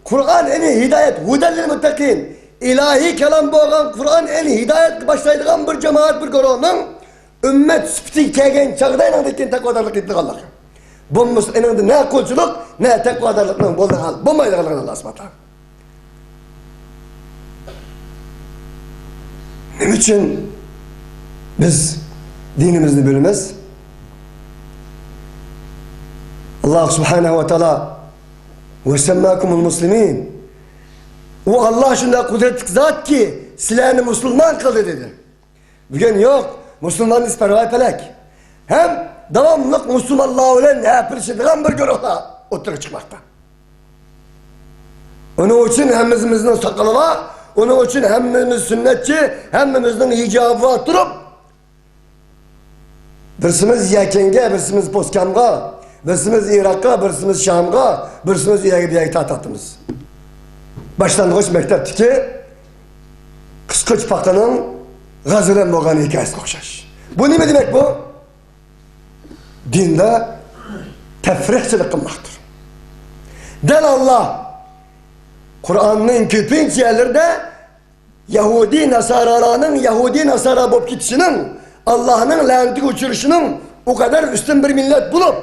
قۇرئان يەنى ھىدايەت، ھۇدەن لىل مۇتتەقىن، ئىلاھىي كالام بولغان قۇرئان يەنى ھىدايەتكە باشلايدىغان بىر جامائەت، بىر گۇرۇھنىڭ ئۈممەت سۈپىتىگە كەلگەن چاغدا ئېنىڭدىن كېيىن تەقۋادارلىق يېتىدىغانلىقى. بولمىسا ئېنىڭدە نە قۇلچىلىق، نە تەقۋادارلىقنىڭ بولىدىغان، بولمايدىغانلىقىنى ئاللاھ سۇبھانەھۇ ۋە تائالا. نېمە ئۈچۈن بىز دىنىمىزنى بۆلىمىز؟ ئاللاھ سۇبھانەھۇ ۋە تائالا «وسماكم المسلمين». ئۇ ئاللاھ شۇنداق قۇدرەتلىك زاتكى، سىلەرنى مۇسۇلمان قىلدى دېدى. بۈگۈن يوق، مۇسۇلماننى پەرۋايى پەلەك. ھەم داۋاملىق مۇسۇلمانلار بىلەن ھەپىلىشىدىغان بىر گۇرۇھلار ئوتتۇرىغا چىقماقتا. ئۇنىڭ ئۈچۈن ھەممىمىزنىڭ ساقىلى بار، ئۇنىڭ ئۈچۈن ھەممىمىز سۈننەتچى، ھەممىمىزنىڭ ھىجابى بار تۇرۇپ، بىرسىمىز يەكەنگە، بىرسىمىز پوسكامغا، بىرسىمىز ئىراققا، بىرسىمىز شامغا، بىرسىمىز ئۇ يەرگە، بۇ يەرگە تارتاتتىمىز. باشلانغۇچ مەكتەپتىكى قىسقۇچ پاقىنىڭ غازى بىلەن بولغان ھېكايىسىگە ئوخشاش. بۇ نېمە دېمەك بۇ؟ دىندا تەپرىقىچىلىك قىلماقتۇر. دەل ئاللاھ قۇرئاننىڭ كۆپىنچە يەرلىرىدە يەھۇدىي ناسارالارنىڭ يەھۇدىي ناسارا بولۇپ كېتىشىنىڭ، ئاللاھنىڭ لەنىتىگە ئۇچرىشىنىڭ، ئۇ قەدەر ئۈستۈن بىر مىللەت بولۇپ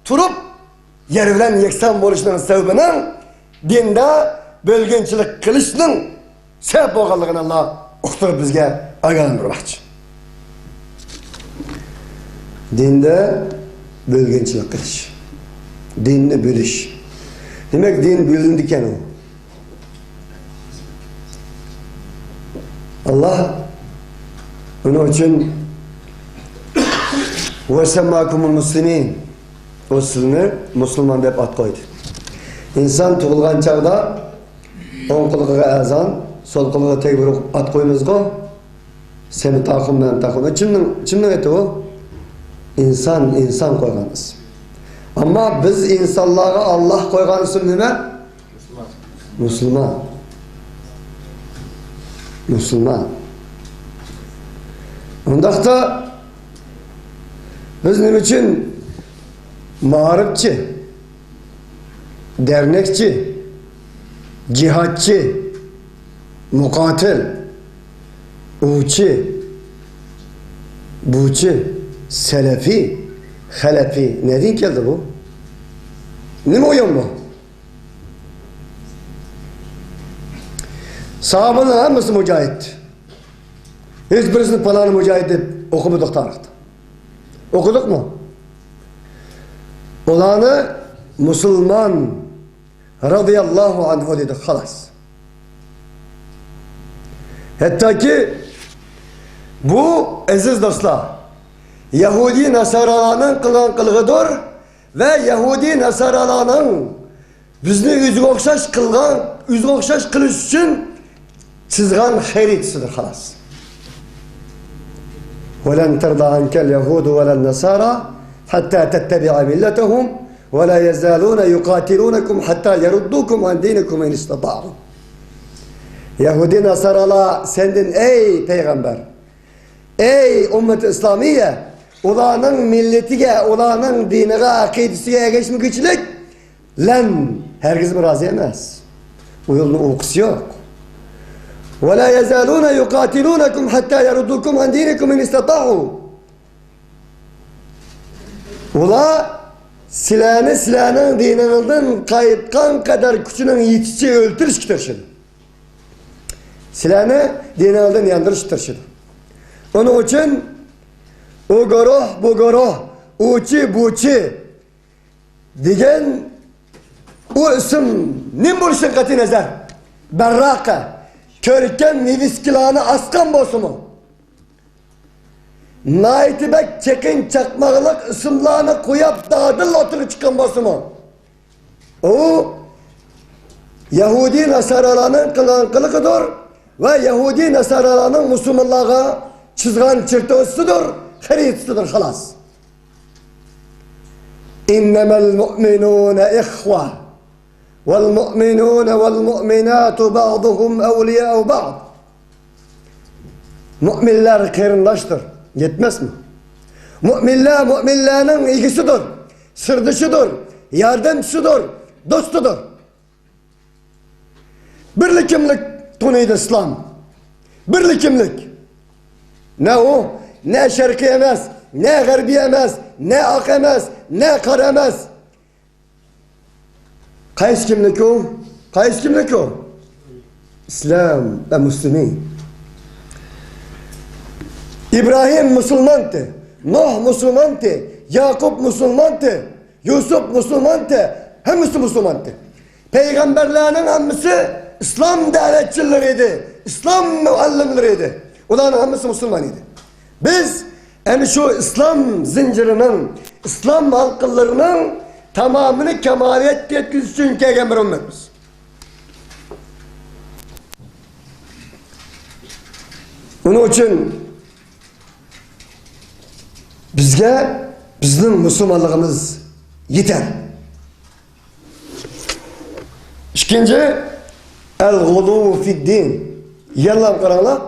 تۇرۇپ، يەر بىلەن يەكسان بولۇشىنىڭ سەۋەبىنىڭ دىندا بۆلگۈنچىلىك قىلىشنىڭ سەۋەب بولغانلىقىنى ئاللاھ ئۇقتۇرۇپ بىزگە ئاگاھلاندۇرماقچى. دىندا بۆلگۈنچىلىك قىلىش، دىننى بۆلۈش. دېمەك، دىن بۆلۈنىدىكەن ئۇ. ئاللاھ ئۇنىڭ ئۈچۈن «وسماكم المسلمين»، ئۇ سىلنى مۇسۇلمان دەپ ئات قويدى. ئىنسان تۇغۇلغان چاغدا ئوڭ قۇلىقىغا ئەزان، سول قۇلىقىغا تەكبىر ئوقۇپ ئات قويىمىزغۇ؟ سەمتاخۇن، مەمتاخۇن. كىمنىڭ، كىمنىڭ ئېتى ئۇ؟ ئىنسان، ئىنسان قويغان ئىسىم. ئەمما بىز ئىنسانلارغا ئاللاھ قويغان ئىسىم نېمە؟ مۇسۇلمان. مۇسۇلمان. ئۇنداقتا بىز نېمە ئۈچۈن مائارىپچى، دەرنەكچى، جىھادچى، مۇقاتىل، ئۇچى، بۇچى، سەلەفىي، خەلەپىي. نەدىن كەلدى بۇ؟ نېمە ئويۇن بۇ؟ ساھابىنىڭ ھەممىسى مۇجاھىد. ھېچ بىرسىنى پالانى مۇجاھىد دەپ ئوقۇمىدۇق تارىختا. ئوقۇدۇقمۇ؟ ئۇلارنى مۇسۇلمان رازىياللاھۇ ئەنھۇ دېدى، خالاس. ھەتتاكى بۇ، ئەزىز دوستلار، يەھۇدىي ناسارالارنىڭ قىلغان قىلىقىدۇر ۋە يەھۇدىي ناسارالارنىڭ بىزنى ئۆزىگە ئوخشاش قىلغان، ئۆزىگە ئوخشاش قىلىش ئۈچۈن چىزغان خەرىتىسىدۇر، خالاس. ولن ترضى عنك اليهود ولا النصارى حتى تتبع ملتهم ولا يزالون يقاتلونكم حتى يردوكم عن دينكم إن استطاعوا. يەھۇدىي ناسارالار سەندىن، ئەي پەيغەمبەر، ئەي ئۈممەت ئىسلامىيە، ئۇلارنىڭ مىللىتىگە، ئۇلارنىڭ دىنىغا، ئەقىدىسىگە ئەگەشمىگۈچىلىك لەن ھەرگىزمۇ رازى ئەمەس. ئۇ يولنىڭ ئۇيقۇسى يوق. ولا يزالون يقاتلونكم حتى يردوكم عن دينكم إن استطاعوا. ئۇلار سىلەرنى سىلەرنىڭ دىنىڭىزدىن قايتقان قەدەر كۈچىنىڭ يېتىشىچە ئۆلتۈرۈشكە تىرىشىدۇ. سىلەرنى دىنىڭىزدىن ياندۇرۇشقا تىرىشىدۇ. ئۇنىڭ ئۈچۈن ئۇ گۇرۇھ، بۇ گۇرۇھ، ئۇچى، بۇچى دېگەن ئۇ ئىسىم نېمە بولۇشىدىن قەتئىينەزەر، بەرراقە، كۆركەم ۋىۋىسكىلارنى ئاسقان بولسىمۇ، ناھايىتى بەك چېقىن چاقماقلىق ئىسىملارنى قويۇپ، دادىل ئوتتۇرىغا چىققان بولسىمۇ، ئۇ يەھۇدىي ناسارالارنىڭ قىلغان قىلىقىدۇر ۋە يەھۇدىي ناسارالارنىڭ مۇسۇلمانلارغا چىزغان چېرتوۋىسىدۇر، خەرىتىسىدۇر، خالاس. إنما المؤمنون إخوة والمؤمنون والمؤمنات بعضهم أولياء بعض. مۆمىنلەر قېرىنداشتۇر. يەتمەسمۇ؟ مۆمىنلەر مۆمىنلەرنىڭ ئىگىسىدۇر، سىردىشىدۇر، ياردەمچىسىدۇر، دوستىدۇر. بىرلا كىملىك تونۇيدۇ ئىسلام. بىرلا كىملىك. نە ئۇ، نە شەرقىي ئەمەس، نە غەربىي ئەمەس، نە ئاق ئەمەس، نە قارا ئەمەس. قايسى كىملىك ئۇ؟ قايسى كىملىك ئۇ؟ ئىسلام ۋە مۇسلىمىن. ئىبراھىم مۇسۇلمانتى، نۇھ مۇسۇلمانتى، ياقۇپ مۇسۇلمانتى، يۈسۈپ مۇسۇلمانتى، ھەممىسى مۇسۇلمانتى. پەيغەمبەرلەرنىڭ ھەممىسى ئىسلام دەۋەتچىلىرى ئىدى، ئىسلام مۇئەللىملىرى ئىدى. ئۇلارنىڭ ھەممىسى مۇسۇلمان ئىدى. بىز ئەنە شۇ ئىسلام زىنجىرىنىڭ، ئىسلام ھالقىلىرىنىڭ تامامىنى كامالىيەتكە يەتكۈزۈش ئۈچۈن كەلگەن بىر ئۈممەتمىز. ئۇنىڭ ئۈچۈن بىزگە بىزنىڭ مۇسۇلمانلىقىمىز يېتەر. ئىككىنچى، ئەل غۇلۇۋۇ فىددىن. يەنىلا قاراڭلار.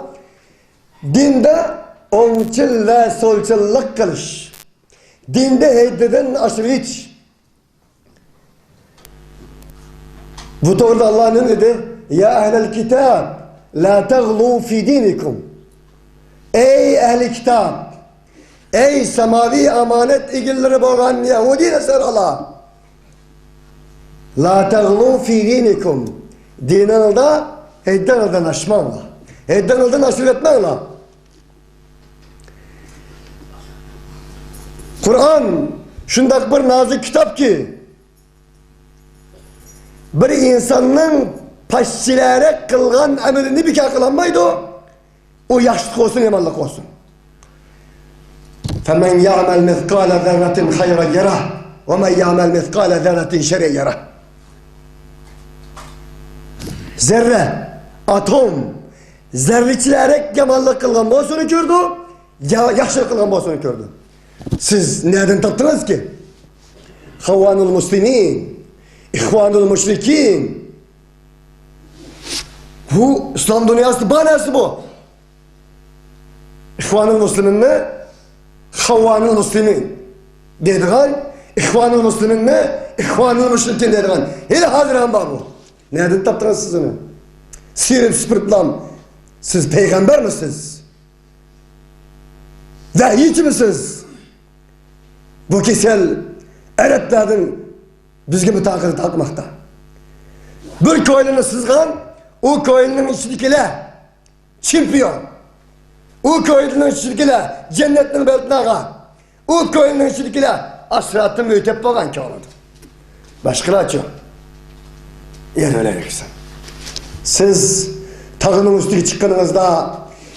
دىندا ئوڭچىل ۋە سولچىللىق قىلىش. دىندا ھەددىدىن ئاشۇرۇۋېتىش. بۇ توغرىدا ئاللا نېمە دېدى؟ يا ئەھلەل كىتاب، لا تەغلۇ فى دىنىكۇم. ئەي ئەھلى كىتاب، ئەي ساماۋى ئامانەت ئىگىلىرى بولغان يەھۇدىي نەسارالار، لا تەغلۇ فى دىنىكۇم، دىنىڭىزدا ھەددىڭىزدىن ئاشماڭلار، ھەددىڭىزدىن ئاشۇرۇۋەتمەڭلار. قۇرئان شۇنداق بىر نازۇك كىتابكى، بىر ئىنساننىڭ پاشچىلارەك قىلغان ئەمىلىنى بىكار قىلالمايدۇ. ئۇ ياخشىلىق بولسۇن، يامانلىق بولسۇن. فمن يعمل مثقال ذرة خيرا يره ومن يعمل مثقال ذرة شرا يره. زەررە، ئاتوم، زەررىچىلەرەك يامانلىق قىلغان بولسا ئۇنى كۆرىدۇ، يا-، ياخشىلىق قىلغان بولسا ئۇنى كۆرىدۇ. سىز نەدىن تاپتىڭىزكى؟ خاۋانۇل مۇسلىمىن، ئىخۋانۇل مۇشرىكىن. بۇ ئىسلام دۇنياسىدا بار نەرسە بۇ. ئىخۋانۇل مۇسلىمىننى خاۋانۇل مۇسلىمىن دەيدىغان، ئىخۋانۇل مۇسلىمىننى ئىخۋانۇل مۇشرىكىن دەيدىغان. ھېلى ھازىر ھەم بار بۇ. نەدىن تاپتىڭىز سىز ئۇنى؟ سىيرىپ سۈپۈرۈپلام، سىز پەيغەمبەرمىسىز؟ ۋەھىيچىمىسىز؟ بۇ كېسەل ئەرەبلەردىن بىزگىمۇ تارقىلىپ تارقىماقتا. بىر كويلىنى سىزغان، ئۇ كويلىنىڭ ئىچىدىكىلەر چېمپىيون. ئۇ كويلىنىڭ ئىچىدىكىلەر جەننەتنىڭ بەلتىناغا. ئۇ كويلىنىڭ ئىچىدىكىلەر ئاسراتىمۇ ئۆتۈپ بولغان كۆڭلىدە. باشقىلارچۇ؟ يەنە ئۆلەيلىكسەن. سىز تاغنىڭ ئۈستىگە چىققىنىڭىزدا،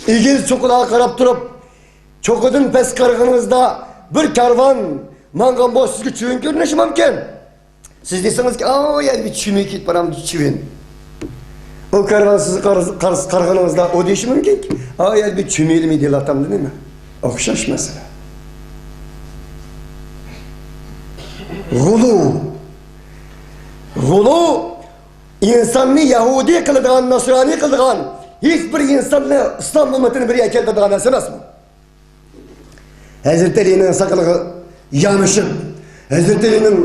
ئېگىز چوققىلارغا قاراپ تۇرۇپ، چوققىدىن پەس قارىغىنىڭىزدا بىر كارۋان ماڭغان بولسا سىزگە چۈۋۈن كۆرۈنۈشى مۇمكىن. سىز دېسىڭىزكى، ئاۋۇ يەردە بىر چۈمۈلە كېتىپ بارامدۇ، چۈۋۈن. ئۇ كارۋان سىز قار-، قار-، قارىغىنىڭىزدا ئۇ دېيىشى مۇمكىنكى، ئاۋۇ يەردە بىر چۈمۈلە مىدىرلاپ ئاتامدۇ نېمە؟ ئوخشاش مەسىلە. غۇلۇ. غۇلۇ ئىنساننى يەھۇدىي قىلىدىغان، نەسرانىي قىلىدىغان، ھېچ بىر ئىنساننى ئىسلام ئۈممىتىنى بىر يەرگە كەلتۈرىدىغان نەرسە ئەمەسمۇ؟ ھەزرىتى ئەلىنىڭ ساقىلىغا يامىشىپ، ھەزرىتى ئەلىنىڭ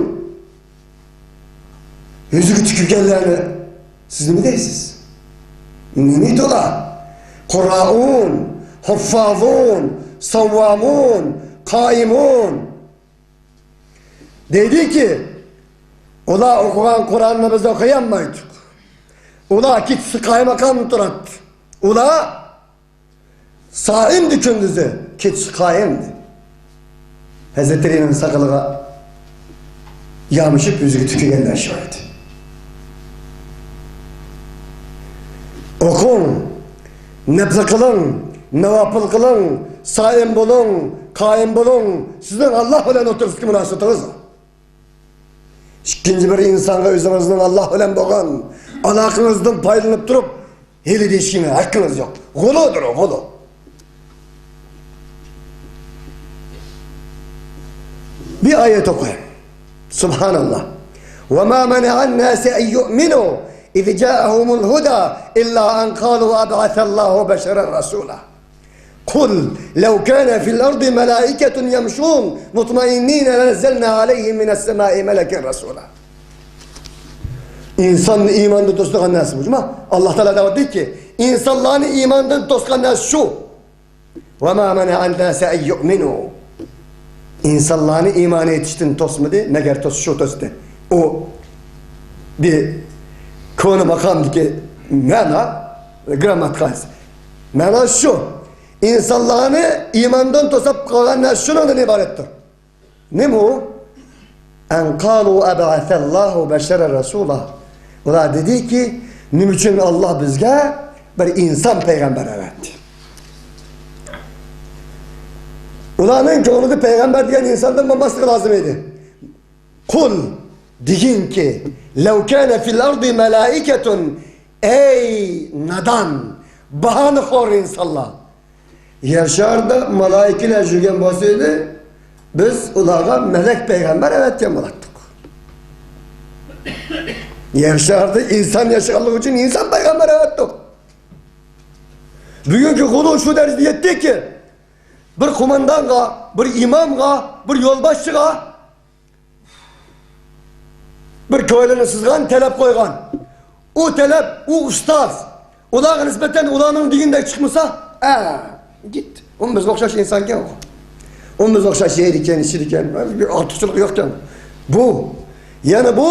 يۈزىگە تۈكۈرگەنلەرنى سىز نېمە دەيسىز؟ نېمە ئىدى ئۇلار؟ قۇرائۇن، ھۇففازۇن، ساۋۋامۇن، قائىمۇن. دەيدىكى، ئۇلار ئوقۇغان قۇرئاننى بىز ئوقۇيالمايتتۇق. ئۇلار كېچىسى قايماقام تۇراتتى. ئۇلار سائىمدى كۈندۈزى، كېچىسى قايىمدى. ھەزرىتى ئەلىنىڭ ساقىلىغا يامىشىپ يۈزىگە تۈكۈرگەنلەر شۇ ئىدى. ئوقۇڭ، نەپلە قىلىڭ، ناۋاپىل قىلىڭ، سائىم بولۇڭ، قائىم بولۇڭ. سىزنىڭ ئاللا بىلەن ئوتتۇرىسىدىكى مۇناسىۋىتىڭىز. ئىككىنچى بىر ئىنسانغا ئۆزىڭىزنىڭ ئاللا بىلەن بولغان ئالاقىڭىزدىن پايدىلىنىپ تۇرۇپ، ھېلى دېيىشكە ھەققىڭىز يوق. غۇلۇدۇر ئۇ، غۇلۇ. بىر ئايەت ئوقۇيمەن. سۇبھاناللا. وما منع الناس أن يؤمنوا إذ جاءهم الهدى إلا أن قالوا أبعث الله بشرا رسولا. قل لو كان في الأرض ملائكة يمشون مطمئنين لنزلنا عليهم من السماء ملكا رسولا. ئىنساننى ئىماندىن توسىدىغان نەرسە بۇ، جۇما. ئاللا تائالا دەۋاتىدۇكى، ئىنسانلارنى ئىماندىن توسقان نەرسە شۇ. وما منع الناس أن يؤمنوا. ئىنسانلارنى ئىمان ئېيتىشتىن توسمىدى، مەگەر توس-، شۇ توستى. ئۇ بىر كونا ماقامدىكى مەنا، گرامماتىكا. مەناسى شۇ. ئىنسانلارنى ئىماندىن توساپ قالغان نەرسە شۇنىڭدىن ئىبارەتتۇر. نېمە ئۇ؟ «أن قالوا أبعث الله بشرا رسولا». ئۇلار دېدىكى، «نېمە ئۈچۈن ئاللا بىزگە بىر ئىنسان پەيغەمبەر ئەۋەتتى؟» ئۇلارنىڭ كۆڭلىدە پەيغەمبەر دېگەن ئىنساندىن بولماسلىقى لازىم ئىدى. «قل» دېگىنكى، «لو كان في الأرض ملائكة». ئەي نادان، باھانىخور ئىنسانلار! يەر شارىدا مالائىكىلەر يۈرگەن بولسا ئىدى، بىز ئۇلارغا مەلەك پەيغەمبەر ئەۋەتكەن بولاتتۇق. يەر شارىدا ئىنسان ياشىغانلىقى ئۈچۈن ئىنسان پەيغەمبەر ئەۋەتتۇق. بۈگۈنكى غۇلۇ شۇ دەرىجىدە يەتتىكى، بىر قوماندانغا، بىر ئىمامغا، بىر يولباشچىغا بىر كويلىنى سىزغان، تەلەپ قويغان. ئۇ تەلەپ، ئۇ ئۇستاز. ئۇلارغا نىسبەتەن ئۇلارنىڭ دېگىنىدەك چىقمىسا، ئە، گىت. ئۇمۇ بىزگە ئوخشاش ئىنسانكەن ئۇ. ئۇمۇ بىزگە ئوخشاش يەيدىكەن، ئىچىدىكەن. بىر ئارتۇقچىلىقى يوقكەن. بۇ، يەنە بۇ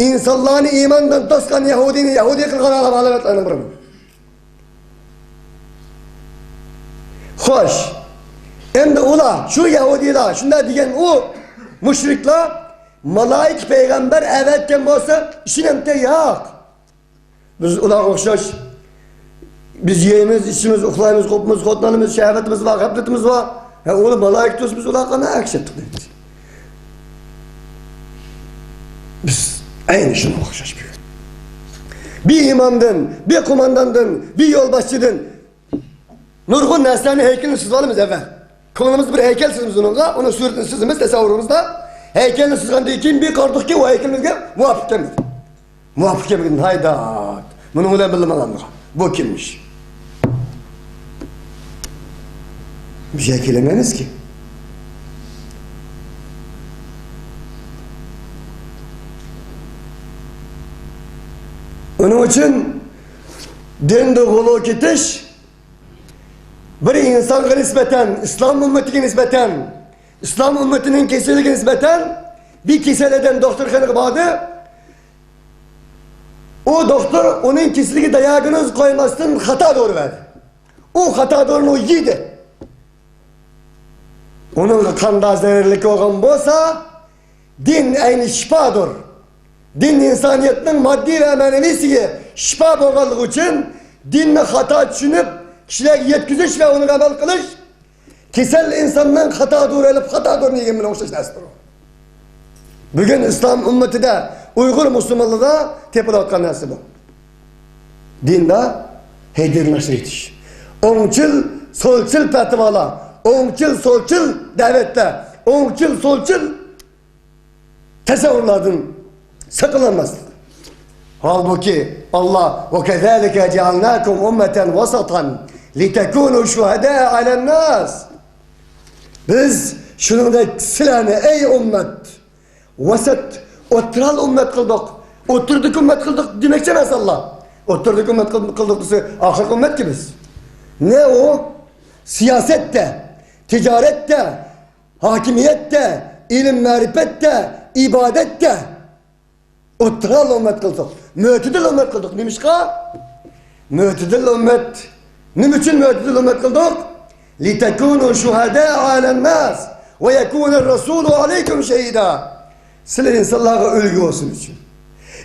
ئىنسانلارنى ئىماندىن تاسقان يەھۇدىينى يەھۇدىي قىلغان ئالامەتلەرنىڭ بىرى. خوش. ئەمدى ئۇلار، شۇ يەھۇدىيلار شۇنداق دېگەن، ئۇ مۇشرىكلار مالائىكە پەيغەمبەر ئەۋەتكەن بولسا ئىشىنەمتى؟ ياق. بىز ئۇلارغا ئوخشاش، بىز يەيمىز، ئىچىمىز، ئۇخلايمىز، قوپىمىز، خوتۇن ئالىمىز، شەھۋىتىمىز بار، غەپلىتىمىز بار. ھە، ئۇلار مالائىكە تۇرسا، بىز ئۇلارغا قانداق ئەگىشەتتۇق دەيمىز. بىز ئەينى شۇنىڭغا ئوخشاش بۈگۈن. بىر ئىمامدىن، بىر قومانداندىن، بىر يولباشچىدىن نۇرغۇن نەرسىلەرنى، ھەيكەلنى سىزىۋالىمىز ئەۋۋەل. كۆڭلىمىزدە بىر ھەيكەل سىزىمىز ئۇنىڭغا، ئۇنىڭ سۈرىتىنى سىزىمىز تەسەۋۋۇرىمىزدا. ھەيكەلنى سىزغاندىن كېيىن بىر قارىدۇقكى، ئۇ ھەيكەل بىزگە مۇۋاپىق كەلمىدى. مۇۋاپىق كەلمىگەن، ھايدات. مۇنىڭ بىلەن بىللە ماڭامدىغان. بۇ كىممىش؟ بىز ھەيكەل ئەمەسكى. ئۇنىڭ ئۈچۈن دىندا غۇلۇ كېتىش، بىر ئىنسانغا نىسبەتەن، ئىسلام ئۈممىتىگە نىسبەتەن، ئىسلام ئۈممىتىنىڭ كېسىلىگە نىسبەتەن بىر كېسەل ئادەم دوختۇرخانىغا باردى. ئۇ دوختۇر ئۇنىڭ كېسىلىگە دىئاگنوز قويماستىن خاتا دورا بەردى. ئۇ خاتا دورىنى ئۇ يېدى. ئۇنىڭغا قانداق زەرەرلىك بولغان بولسا، دىن ئەينى شىپادۇر. دىن ئىنسانىيەتنىڭ ماددىي ۋە مەنىۋىسىگە شىپا بولغانلىقى ئۈچۈن، دىننى خاتا چۈشىنىپ، كىشىلەرگە يەتكۈزۈش ۋە ئۇنىڭغا ئەمەل قىلىش، كېسەل ئىنساننىڭ خاتا دورا ئېلىپ، خاتا دورىنى يېگەن بىلەن ئوخشاش نەرسىدۇر ئۇ. بۈگۈن ئىسلام ئۈممىتىدە، ئۇيغۇر مۇسۇلمانلىرىدا تېپىلىۋاتقان نەرسە بۇ. دىندا ھەيدەرنى ئىشلىتىش. ئوڭچىل، سولچىل پەتىۋالار، ئوڭچىل، سولچىل دەۋەتلەر، ئوڭچىل، سولچىل تەسەۋۋۇرلاردىن ساقلانماسلىق. ھالبۇكى، ئاللا، «وكذلك جعلناكم أمة وسطا لتكونوا شهداء على الناس». بىز شۇنىڭدەك سىلەرنى، ئەي ئۈممەت، ۋەسەت، ئوتتۇرالى ئۈممەت قىلدۇق، ئوتتۇرىدىكى ئۈممەت قىلدۇق دېمەكچى ئەمەس ئاللا. ئوتتۇرىدىكى ئۈممەت قىل-، قىلدۇق دېسە، ئاخىرقى ئۈممەتكى بىز. نە ئۇ سىياسەتتە، تىجارەتتە، ھاكىمىيەتتە، ئىلىم-مەرىپەتتە، ئىبادەتتە ئوتتۇرالى ئۈممەت قىلدۇق. مۆتىدىل ئۈممەت قىلدۇق. نېمىشقا؟ مۆتىدىل ئۈممەت. نېمە ئۈچۈن مۆتىدىل ئۈممەت قىلدۇق؟ لتكونوا شهداء على الناس ويكون الرسول عليكم شهيدا. سىلەر ئىنسانلارغا ئۈلگە بولسۇن ئۈچۈن.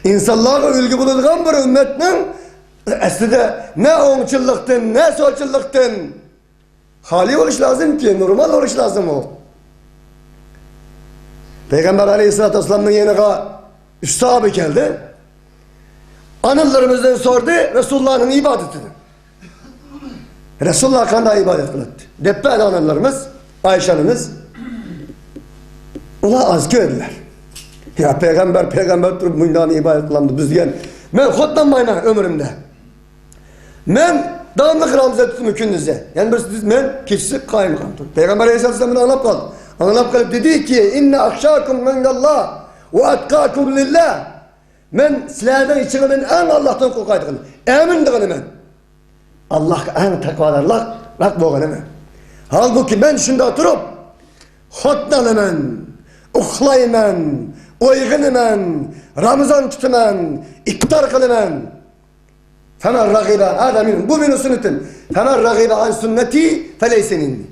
ئىنسانلارغا ئۈلگە بولىدىغان بىر ئۈممەتنىڭ ئەسلىدە نە ئوڭچىللىقتىن، نە سولچىللىقتىن، خالىي بولۇش لازىمكى، نورمال بولۇش لازىم ئۇ. پەيغەمبەر ئەلەيھىسسالاتۇ ۋەسسالامنىڭ يېنىغا ئۈچ ساھابە كەلدى. ئانىلىرىمىزدىن سورىدى رەسۇلۇللانىڭ ئىبادىتىنى. رەسۇلۇللا قانداق ئىبادەت قىلاتتى؟ دەپ بەردى ئانىلىرىمىز، ئايشە ئانىمىز. ئۇلار ئاز كۆردىلەر. يا پەيغەمبەر، پەيغەمبەر تۇرۇپ مۇنداق ئىبادەت قىلامدۇ بىز دېگەن. مەن خوتۇنلانمايمەن ئۆمرۈمدە. مەن داۋاملىق رامىزان تۇتىمەن كۈندۈزدە. يەنە بىرسى دېدى، مەن كېچىسى قايىمقام تۇردۇم. پەيغەمبەر ئەلەيھىسسالام بۇنى ئاڭلاپ قالدى. ئاڭلاپ قېلىپ دېدىكى، «إن أخشاكم عند الله وأتقاكم لله». مەن سىلەردىن ئىچىڭدىن ئەڭ ئاللاھتىن قورقايدىغىنى، ئەمىن دېگىنى مەن. ئاللاھقا ئەڭ تەقۋادارراق بولغىنى مەن. ھالبۇكى، مەن شۇنداق تۇرۇپ، خوتۇن ئالىمەن، ئۇخلايمەن، ئويغىنىمەن، رامىزان تۇتىمەن، ئىپتار قىلىمەن. فمن رغب، هذا من، بۇ مېنىڭ سۈننىتىم. فمن رغب عن سنتي فليس مني.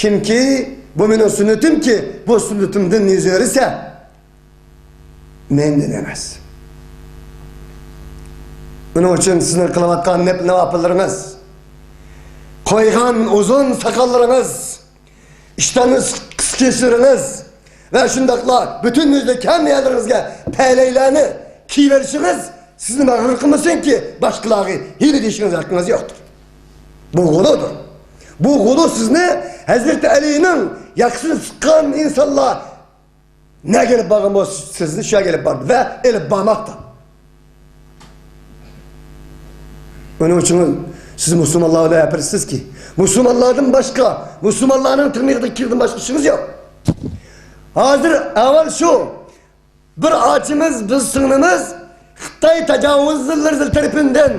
كىمكى بۇ مېنىڭ سۈننىتىمكى، بۇ سۈننىتىمدىن يۈز ئۆرۈسە، مەندىن ئەمەس. ئۇنىڭ ئۈچۈن سىزنىڭ قىلىۋاتقان نەپ-، ناۋاپىللىرىڭىز، قويغان ئۇزۇن ساقاللىرىڭىز، ئىشتاننى قىسقا كېسىشلىرىڭىز ۋە شۇنداقلا پۈتۈن يۈزلۈك ھەممە يەرلىرىڭىزگە پەلەيلەرنى كىيىۋېلىشىڭىز سىزنى مەغرۇر قىلمىسۇنكى، باشقىلارغا ھىيلە دېيىشىڭىز ھەققىڭىز يوقتۇر. بۇ غۇلۇدۇر. بۇ غۇلۇ سىزنى ھەزرىتى ئەلىنىڭ ياقىسىنى تۇتقان ئىنسانلار نەگە ئېلىپ بارغان بولسا، سىزنى شۇ يەرگە ئېلىپ باردى ۋە ئېلىپ بارماقتا. ئۇنىڭ ئۈچۈن سىز مۇسۇلمانلار بىلەن ھەپىلىشىسىزكى، مۇسۇلمانلاردىن باشقا، مۇسۇلمانلارنىڭ تىرنىقىدىكىدىن باشقا ئىشىڭىز يوق. ھازىر ئەھۋال شۇ، بىر ئاچىمىز، بىر سىڭلىمىز خىتاي تاجاۋۇزچىلىرى تەرىپىندىن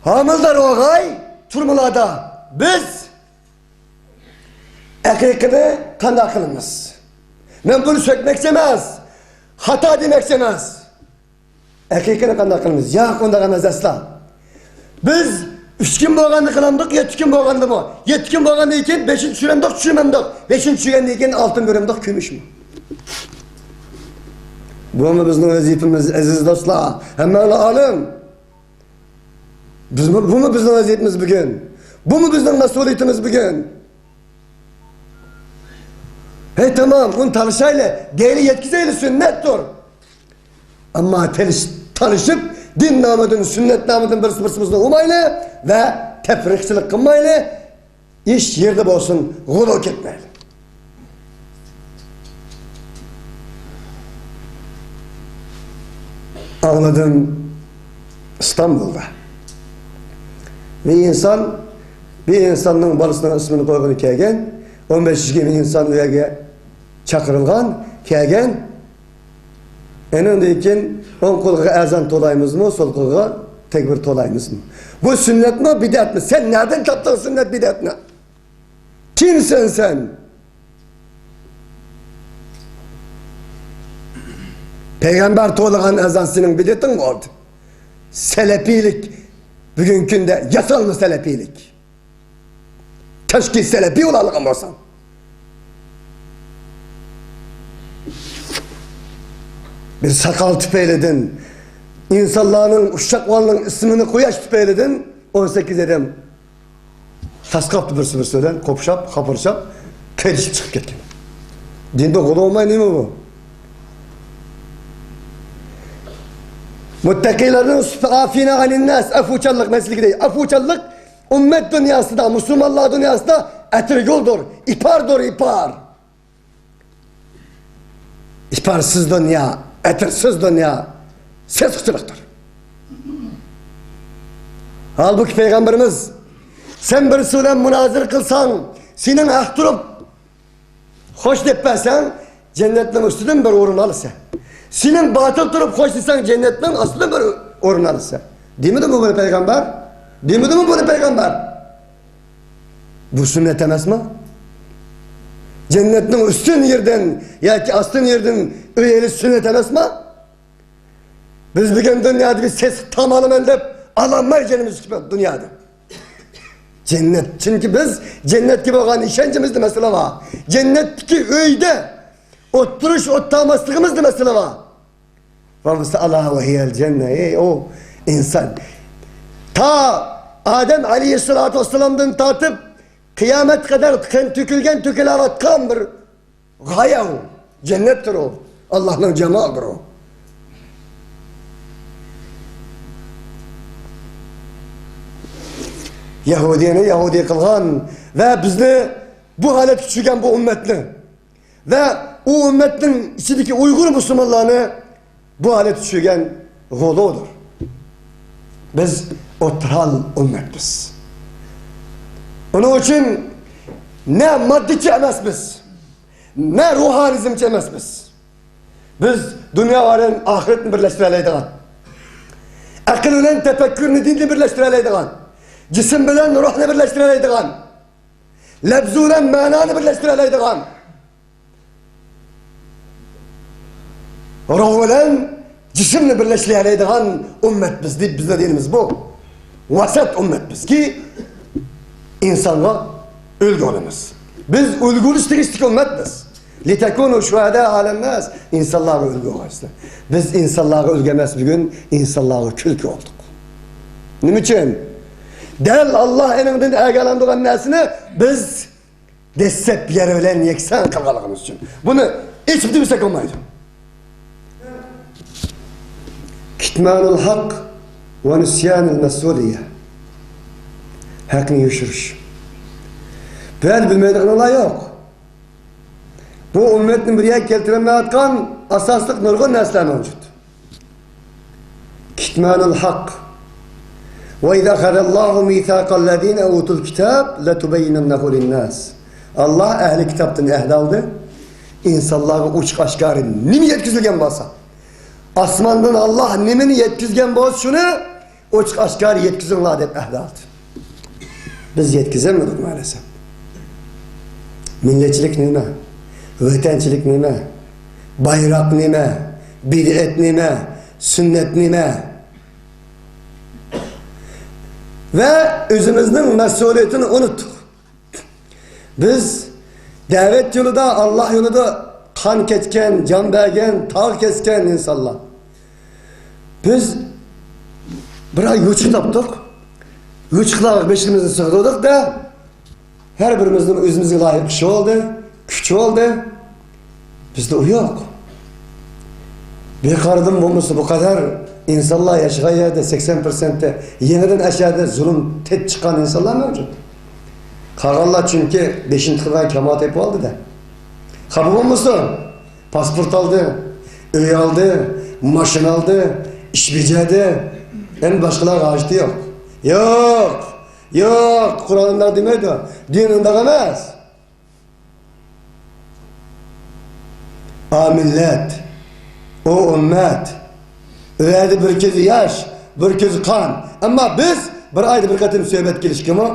ھامىلىدار بولغاي تۈرمىلەردە. بىز ئەقىقىنى قانداق قىلىمىز؟ مەن بۇنى سۆكمەكچى ئەمەس، خاتا دېمەكچى ئەمەس. ئەقىقىنى قانداق قىلىمىز؟ ياق، ئۇنداق ئەمەس ئەسلا. بىز ئۈچ كۈن بولغاندا قىلامدۇق، يەتتە كۈن بولغاندىمۇ؟ يەتتە كۈن بولغاندىن كېيىن بېشىنى چۈشۈرەمدۇق، چۈشۈرمەمدۇق؟ بېشىنى چۈشۈرگەندىن كېيىن ئالتۇن بېرەمدۇق، كۈمۈشمۇ؟ بۇمۇ بىزنىڭ ۋەزىپىمىز، ئەزىز دوستلار. ھەممەڭلار ئالىم. بىز، بۇمۇ بىزنىڭ ۋەزىپىمىز بۈگۈن. بۇمۇ بىزنىڭ مەسئۇلىيىتىمىز بۈگۈن. ھەي، تامام، ئۇنى تالىشايلى، دەيلى، يەتكۈزەيلى، سۈننەتتۇر. ئەمما تېلىش-، تالىشىپ، دىن نامىدىن، سۈننەت نامىدىن بىرسى بىرسىمىزنى ئۇرمايلى ۋە تەپرىقىچىلىك قىلمايلى. ئىش يېرىدە بولسۇن، غۇلۇ كەتمەيلى. ئاڭلىدىم ئىستانبۇلدا. بىر ئىنسان، بىر ئىنساننىڭ بالىسىنىڭ ئىسمىنى قويغىلى كەلگەن، ئون بەش يىگىرمە ئىنسان ئۇ يەرگە چاقىرىلغان، كەلگەن. ئېنىڭدىن كېيىن ئوڭ قولغا ئەزان تولايمىزمۇ، سول قولغا تەكبىر تولايمىزمۇ؟ بۇ سۈننەتمۇ، بىدئەتمۇ؟ سەن نەدىن تاپتىڭ سۈننەت، بىدئەتنى؟ كىمسەن سەن؟ پەيغەمبەر تولىغان ئەزان سېنىڭ بىدئىتىڭ بولدى. سەلەپىيلىك، بۈگۈنكى كۈندە ياسالما سەلەپىيلىك. كاشكى سەلەپىي بولالىغان بولساڭ. بىر ساقال تۈپەيلىدىن، ئىنسانلارنىڭ، ئۇششاق بالىنىڭ ئىسمىنى قويۇش تۈپەيلىدىن ئون سەككىز ئادەم تاس قاپتۇ، بىرسى بىرسى بىلەن قوپشاپ، خاپىرىشىپ، تېرىشىپ چىقىپ كەتكەن. دىندا غۇلۇ بولماي نېمە بۇ؟ مۇتتەقىلەرنىڭ سۈپىتى ئافىنا ئانىنناس، ئەفۇچانلىق مەسىلىگە دەي. ئەفۇچانلىق ئۈممەت دۇنياسىدا، مۇسۇلمانلار دۇنياسىدا ئەتىرگۈلدۇر، ئىپاردۇر، ئىپار. ئىپارسىز دۇنيا، ئەتىرسىز دۇنيا سېسىقچىلىقتۇر. ھالبۇكى، پەيغەمبىرىمىز، سەن بىرسى بىلەن مۇنازىرە قىلساڭ، سېنىڭ ھەق تۇرۇپ خوش دەپ بەرسەڭ، جەننەتنىڭ ئۈستىدىن بىر ئورۇن ئالىسەن. سېنىڭ باتىل تۇرۇپ خوش دېسەڭ، جەننەتنىڭ ئاستىدىن بىر ئورۇن ئالىسەن. دېمىدىمۇ بۇنى پەيغەمبەر؟ دېمىدىمۇ بۇنى پەيغەمبەر؟ بۇ سۈننەت ئەمەسمۇ؟ جەننەتنىڭ ئۈستۈن يېرىدىن ياكى ئاستىن يېرىدىن ئۆي ئېلىش سۈننەت ئەمەسمۇ؟ بىز بۈگۈن دۇنيادا بىر سېسىق تام ئالىمەن دەپ ئالالماي جېنىمىز چىقىپ دۇنيادا. جەننەت، چۈنكى بىز جەننەتكە بولغان ئىشەنچىمىزدە مەسىلە بار. جەننەتتىكى ئۆيدە ئولتۇرۇش، ئولتۇرماسلىقىمىزدا مەسىلە بار. ۋە بىز ئالا ۋە ھىيەل جەننە، ئەي ئۇ ئىنسان. تا ئادەم ئەلەيھىسسالاتۇ ۋەسسالامدىن تارتىپ قىيامەتكە قەدەر قان تۆكۈلگەن، تۆكۈلۈۋاتقان بىر غايە ئۇ. جەننەتتۇر ئۇ. ئاللانىڭ جامالىدۇر ئۇ. يەھۇدىينى يەھۇدىي قىلغان ۋە بىزنى بۇ ھالەتكە چۈشۈرگەن بۇ ئۈممەتنى ۋە ئۇ ئۈممەتنىڭ ئىچىدىكى ئۇيغۇر مۇسۇلمانلارنى بۇ ھالەتكە چۈشۈرگەن غۇلۇدۇر. بىز ئوتتۇرا ھال ئۈممەتمىز. ئۇنىڭ ئۈچۈن نە ماددىچى ئەمەسمىز، نە روھانىزمچى ئەمەسمىز. بىز دۇنيا بىلەن ئاخىرەتنى بىرلەشتۈرەلەيدىغان، ئەقىل بىلەن تەپەككۇرنى، دىننى بىرلەشتۈرەلەيدىغان، جىسىم بىلەن روھنى بىرلەشتۈرەلەيدىغان، لەپزۇ بىلەن مەنانى بىرلەشتۈرەلەيدىغان، روھ بىلەن جىسىمنى بىرلەشتۈرەلەيدىغان ئۈممەت بىز دەپ بىزنىڭ دىنىمىز بۇ. ۋاسات ئۈممەت بىزكى، ئىنسانغا ئۈلگە بولىمىز. بىز ئۈلگە بولۇش تېگىشلىك ئۈممەت بىز. لىتەكۇنۇ شۇھەدائە ئەلەنناس. ئىنسانلارغا ئۈلگە بولغايسىلەر. بىز ئىنسانلارغا ئۈلگە ئەمەس بۈگۈن، ئىنسانلارغا كۈلكە بولدۇق. نېمە ئۈچۈن؟ دەل ئاللا ئېنىڭدىن ئەگەلەندۇرغان نەرسىنى بىز دەسسەپ يەر بىلەن يەكسان قىلغانلىقىمىز ئۈچۈن. بۇنى ئېچىپ دېمىسەك بولمايدۇ. كىتمانۇل ھەق ۋە نىسيانۇل مەسئۇلىيە. ھەقنى يوشۇرۇش. بۇ يەردە بىلمەيدىغىنىڭلار يوق. بۇ ئۈممەتنى بىر يەرگە كەلتۈرەلمەيۋاتقان ئاساسلىق نۇرغۇن نەرسىلەر مەۋجۇت. كىتمانۇل ھەق. ۋە ئىزا خەزەللاھۇ مىساقەللەزىنە ئۇتۇل كىتاب لەتۇبەييىنەننەھۇ لىنناس. ئاللا ئەھلى كىتابتىن ئەھدە ئالدى. ئىنسانلارغا ئوچۇق ئاشكارا نېمە يەتكۈزۈلگەن بولسا، ئاسماندىن ئاللا نېمىنى يەتكۈزگەن بولسا، شۇنى ئوچۇق ئاشكارا يەتكۈزۈڭلار دەپ ئەھدە ئالدى. بىز يەتكۈزەلمىدۇق مائەلەسەپ. مىللەتچىلىك نېمە؟ ۋەتەنچىلىك نېمە؟ بايراق نېمە؟ بىدئەت نېمە؟ سۈننەت نېمە؟ ۋە ئۆزىمىزنىڭ مەسئۇلىيىتىنى ئۇنتتۇق. بىز دەۋەت يولىدا، ئاللا يولىدا قان كەچكەن، جان بەرگەن، تاغ كەسكەن ئىنسانلار. بىز بىر ئاي يوچۇق تاپتۇق. يوچۇقلارغا بېشىمىزنى سىغدۇردۇق-دە، ھەر بىرىمىزنىڭ ئۆزىمىزگە لايىق ئىشى بولدى، كۈچى بولدى. بىزدە ئۇ يوق. بىر قارىدىن بولمىسا، بۇ قەدەر ئىنسانلار ياشىغان يەردە سەكسەن پىرسەنتتە يېڭىدىن ئەشەدە زۇلۇم تېتىپ چىققان ئىنسانلار مەۋجۇت. قالغانلار چۈنكى بېشىنى تىقىدىغان كامال تېپىۋالدى-دە. خاپا بولمىسۇن. پاسپورت ئالدى، ئۆي ئالدى، ماشىنا ئالدى، ئىش بېجەردى. ئەمدى باشقىلارغا ھاجىتى يوق. يوق! يوق! قۇرئان ئۇنداق دېمەيدۇ. دىن ئۇنداق ئەمەس. ئا مىللەت، ئۇ ئۈممەت، ئۇ يەردە بىر كۆزى ياش، بىر كۆزى قان. ئەمما بىز بىر ئايدا بىر قېتىم سۆھبەت قىلىشقىمۇ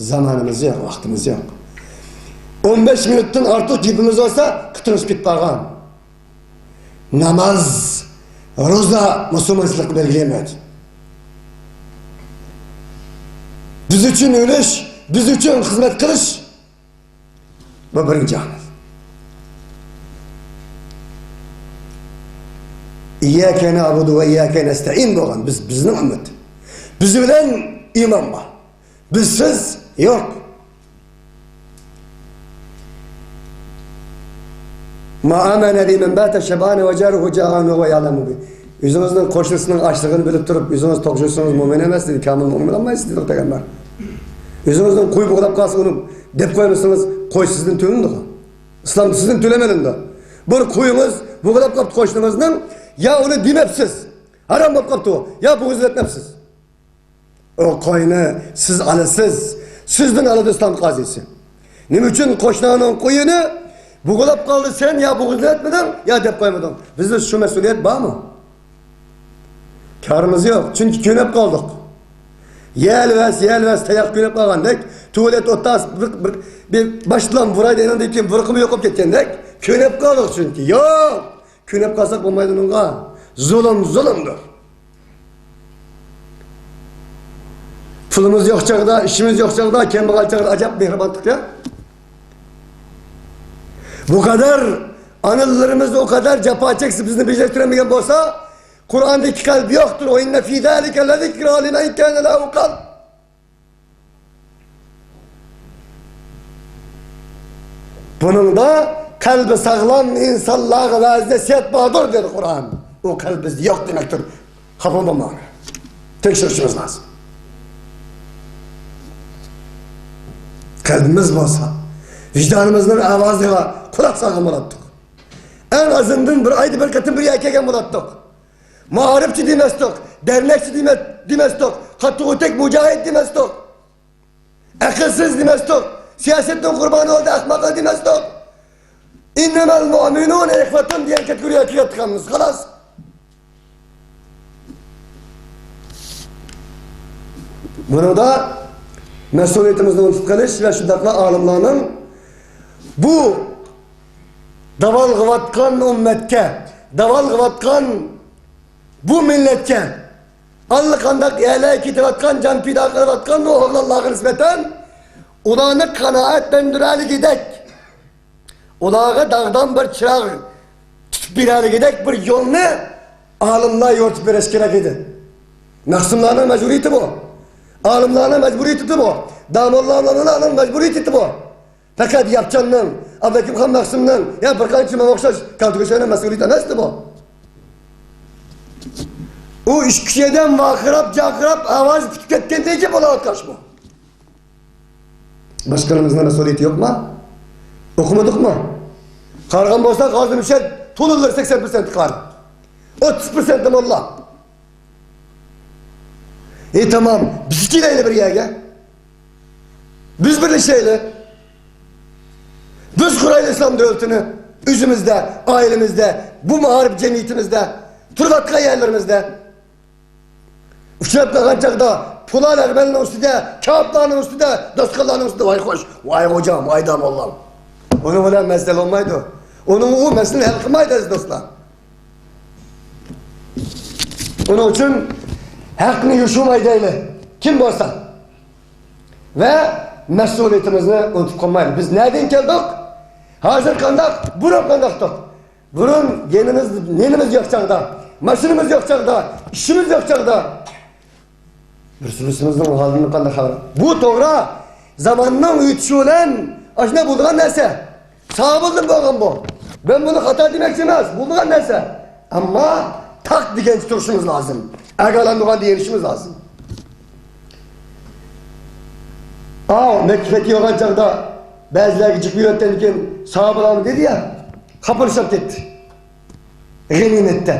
زامانىمىز يوق، ۋاقتىمىز يوق. ئون بەش مىنۇتتىن ئارتۇق گېپىمىز بولسا، قىتىرىشىپ كېتىپ قالغان. ناماز، روزا مۇسۇلمانچىلىقنى بەلگىلىيەلمەيدۇ. بىز ئۈچۈن ئۆلۈش، بىز ئۈچۈن خىزمەت قىلىش. بۇ بىرىنچى ئامىل. ئىيياكە نەئبۇدۇ ۋە ئىيياكە نەستەئىن بولغان بىز، بىزنىڭ ئۈممەت. بىز بىلەن ئىمان بار. بىزسىز يوق. ما آمن لي من بات شبعان وجاره جائع وهو يعلم به. ئۆزىڭىزنىڭ قوشنىسىنىڭ ئاچلىقىنى بىلىپ تۇرۇپ، ئۆزىڭىز توق يېسىڭىز مۆمىن ئەمەس دېدى، كامىل مۆمىن بولالمايسىز دېدى پەيغەمبەر. ئۆزىڭىزنىڭ قوي بوغلاپ قالسا، ئۇنى دەپ قويمىسىڭىز، قوي سىزدىن تۆۋەندىغۇ. ئىسلام سىزدىن تۆلەم ئېلىنىدۇ. بىر قويىڭىز بوغلاپ قاپتۇ قوشنىڭىزنىڭ، يا ئۇنى دېمەپسىز، ھارام بولۇپ قاپتۇ، يا بوغۇزلىتمەپسىز. ئۇ قوينى سىز ئالىسىز، سىزدىن ئالىدۇ ئىسلام قازىسى. نېمە ئۈچۈن قوشناڭنىڭ قويىنى بوغلاپ قالدى، سەن يا بوغۇزلىتمىدىڭ، يا دەپ قويمىدىڭ؟ بىزدە شۇ مەسئۇلىيەت بارمۇ؟ كارىمىز يوق، چۈنكى كۆنۈپ قالدۇق. يەلۋەس، يەلۋەس تاياق كۆنۈپ قالغاندەك، تۇۋالەت ئوتتۇرىسى بىر، بىر، بىر باشتىلا بۇرايدۇ، ئېنىڭدىن كېيىن بۇرقىمۇ يوقاپ كەتكەندەك، كۆنۈپ قالدۇق چۈنكى. يوق! كۆنۈپ قالساق بولمايدۇ ئۇنىڭغا. زۇلۇم زۇلۇمدۇر. پۇلىمىز يوق چاغدا، ئىشىمىز يوق چاغدا، كەمبەغەل چاغدا ئاجايىپ مېھرىبانلىق يا. بۇ قەدەر ئانىلىرىمىز ئۇ قەدەر جاپا چەكسە، بىزنى بېجىرەلمىگەن بولسا، قۇرئاندىكى قەلب يوقتۇر. وإن في ذلك لذكرى لمن كان له قلب. بۇنىڭدا قەلبى ساغلام ئىنسانلارغا ۋەز نەسىھەت باردۇر، دېدى قۇرئان. ئۇ قەلب بىزدە يوق دېمەكتۇر. خاپا بولماڭلار. تەكشۈرۈشىمىز لازىم. قەلبىمىز بولسا، ۋىجدانىمىزنىڭ ئاۋازىغا قۇلاق سالغان بولاتتۇق. ئەڭ ئازىندىن بىر ئايدا بىر قېتىم بىر يەرگە كەلگەن بولاتتۇق. مائارىپچى دېمەستۇق، دەرنەكچى دېمە-، دېمەستۇق، قاتتىق ئۆتەك مۇجاھىد دېمەستۇق، ئەقىلسىز دېمەستۇق، سىياسەتنىڭ قۇربانى بولدى ئەخمەقلەر دېمەستۇق. ئىننەمەل مۇئمىنۇنە ئىخۋەتۇن دېگەن كاتېگورىيەگە كىرىۋاتقانمىز، خالاس. بۇنىڭدا مەسئۇلىيىتىمىزنى ئۇنتۇپ قېلىش ۋە شۇنداقلا ئالىملارنىڭ بۇ داۋالغىۋاتقان ئۈممەتكە، داۋالغىۋاتقان بۇ مىللەتكە ئاللىقانداق يەرلەرگە كېتىۋاتقان، جان پىدا قىلىۋاتقان بۇ ئوغلانلارغا نىسبەتەن ئۇلارنى قانائەتلەندۈرەلىگىدەك، ئۇلارغا داغدام بىر چىراغ تۇتۇپ بېرەلىگىدەك بىر يولنى ئالىملار يورۇتۇپ بېرىشى كېرەك ئىدى. مەخسۇملارنىڭ مەجبۇرىيىتى بۇ. ئالىملارنىڭ مەجبۇرىيىتى بۇ. داموللالارنىڭ مەجبۇرىيىتى بۇ. پەقەت ياپچاننىڭ، ئابلىكىمخان مەخسۇمنىڭ يا بىر قانچە ماڭا ئوخشاش كالتىكوشلارنىڭ مەسئۇلىيىتى ئەمەستى بۇ. ئۇ ئىككى ئۈچ ئادەم ۋارقىراپ، جارقىراپ، ئاۋازى پۈتۈپ كەتكەندىن كېيىن بولۇۋاتقان ئىش بۇ. باشقىلىرىمىزنىڭ مەسئۇلىيىتى يوقما؟ ئوقۇمىدۇقمۇ؟ قارىغان بولساق، ھازىر مۇشۇ تولىلىرى سەكسەن پىرسەنت قارى. ئوتتۇز پىرسەنت موللا. ئى تامام، بىز كېلەيلى بىر يەرگە. بىز بىرلىشەيلى. بىز قۇرايلى ئىسلام دۆلىتىنى ئۆزىمىزدە، ئائىلىمىزدە، بۇ مائارىپ جەمئىيىتىمىزدە، تۇرۇۋاتقان يەرلىرىمىزدە. ئۇچراپ قالغان چاغدا پۇلان ئەغمەلنىڭ ئۈستىدە، كاپلارنىڭ ئۈستىدە، داستىخانلارنىڭ ئۈستىدە ۋاي خوش، ۋاي غوجام، ۋاي داموللام. ئۇنىڭ بىلەن مەسىلە بولمايدۇ. ئۇنىڭ ئۇ مەسىلىنى ھەل قىلمايدۇ، ئەزىز دوستلار. ئۇنىڭ ئۈچۈن ھەقنى يوشۇرماي دەيلى. كىم بولسا. ۋە مەسئۇلىيىتىمىزنى ئۇنتۇپ قالمايلى. بىز نەدىن كەلدۇق؟ ھازىر قانداق؟ بۇرۇن قانداقتۇق؟ بۇرۇن يېنىمىز، نېنىمىز يوق چاغدا، ماشىنىمىز يوق چاغدا، ئىشىمىز يوق چاغدا. بىرسىمىزنىڭ ھالىدىن قانداق خەۋەر؟ بۇ توغرا. زاماننىڭ ئۆتۈشى بىلەن ئاشۇنداق بولىدىغان نەرسە. ساھابىلەردىن بولغان بۇ. مەن بۇنى خاتا دېمەكچى ئەمەس، بولىدىغان نەرسە. ئەمما تاق دېگەنچە تۇرۇشىمىز لازىم. ئەگەرلەندۈرگەن دېيىشىمىز لازىم. ئاۋۇ مەككە پەتھى بولغان چاغدا بەزىلەرگە جىق بېرىۋەتكەندىن كېيىن ساھابىلەرمۇ دېدى يا، خاپىلىشىپ كەتتى. غەنىيمەتتە.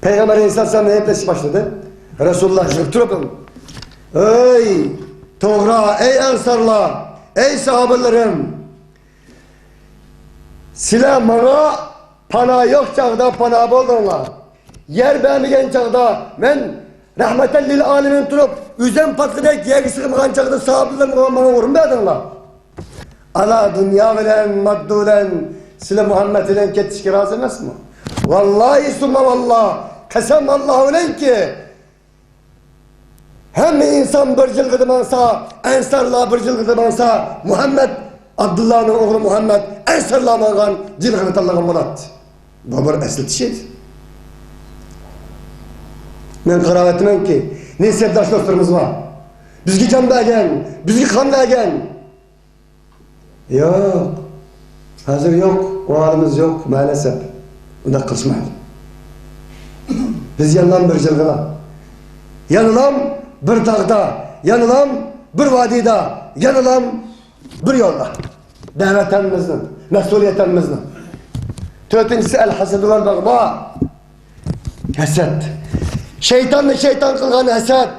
پەيغەمبەر ئەلەيھىسسالام ئەيىبلەشكە باشلىدى. رەسۇلۇللا يىغىپ تۇرۇپ، ئەي توغرا، ئەي ئەنسارلار، ئەي ساھابىلىرىم! سىلەر ماڭا پانا يوق چاغدا پانا بولدۇڭلار. يەر بەرمىگەن چاغدا مەن رەھمەتەن لىل ئالەمىن تۇرۇپ، ئۆزۈم پاتقۇدەك يەرگە سىغمىغان چاغدا ساھابىلىرىم ماڭا ئورۇن بەردىڭلار. ئانا دۇنيا بىلەن، ماددا بىلەن سىلە مۇھەممەد بىلەن كېتىشكە رازى ئەمەسمۇ؟ ۋاللاھى سۇمما ۋاللا، قەسەم ئاللا بىلەنكى، ھەممە ئىنسان بىر جىلغىدا ماڭسا، ئەنسارلار بىر جىلغىدا ماڭسا، مۇھەممەد، ئابدۇللانىڭ ئوغلى مۇھەممەد ئەنسارلار ماڭغان جىلغىنى تاللىغان بولاتتى. بۇ بىر ئەسلىتىش ئىدى. مەن قاراۋاتىمەنكى، نېسىپداش دوستلىرىمىز بار. بىزگە جان بەرگەن، بىزگە قان بەرگەن. يوق. ھازىر يوق. ئۇ ھالىمىز يوق. مەلەسەپ. ئۇنداق قىلىشمايلى. بىز يەنىلام بىر جىلغىدا. يەنىلام بىر داغدا. يەنىلام بىر ۋادىدا. يەنىلام بىر يولدا. دەۋەتەنمىزنىڭ، مەسئۇلىيەتەنمىزنىڭ. تۆتىنچىسى، ئەل ھەسەدۇ ۋەل بەغدا. ھەسەت. شەيتاننى شەيتان قىلغان ھەسەت.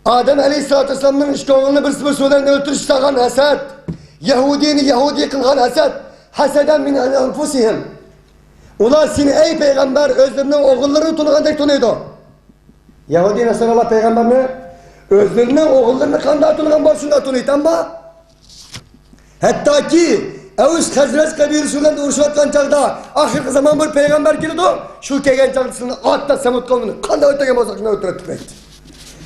ئادەم ئەلەيھىسسالاتۇ ۋەسسالامنىڭ ئىككى ئوغلىنى بىرسى بىرسى بىلەن ئۆلتۈرۈشكە سالغان ھەسەت. يەھۇدىينى يەھۇدىي قىلغان ھەسەت. ھەسەدەن مىن ئەنفۇسىھىم. ئۇلار سېنى، ئەي پەيغەمبەر، ئۆزلىرىنىڭ ئوغۇللىرىنى تونۇغاندەك تونۇيدۇ. يەھۇدىي ناسارالار پەيغەمبەرنى ئۆزلىرىنىڭ ئوغۇللىرىنى قانداق تونۇغان بولسا شۇنداق تونۇيتتى، ئەمما ھەتتاكى ئەۋس خەزرەج قەبىلىسى بىلەن ئۇرۇشۇۋاتقان چاغدا، ئاخىرقى زامان بىر پەيغەمبەر كېلىدۇ، شۇ كەلگەن چاغدا سىلىنى ئاد دەپ سەمۇد قەۋمىنى قانداق ئۆلتۈرگەن بولساق شۇنداق ئۆلتۈرۈۋەتتۇق دەيتتى.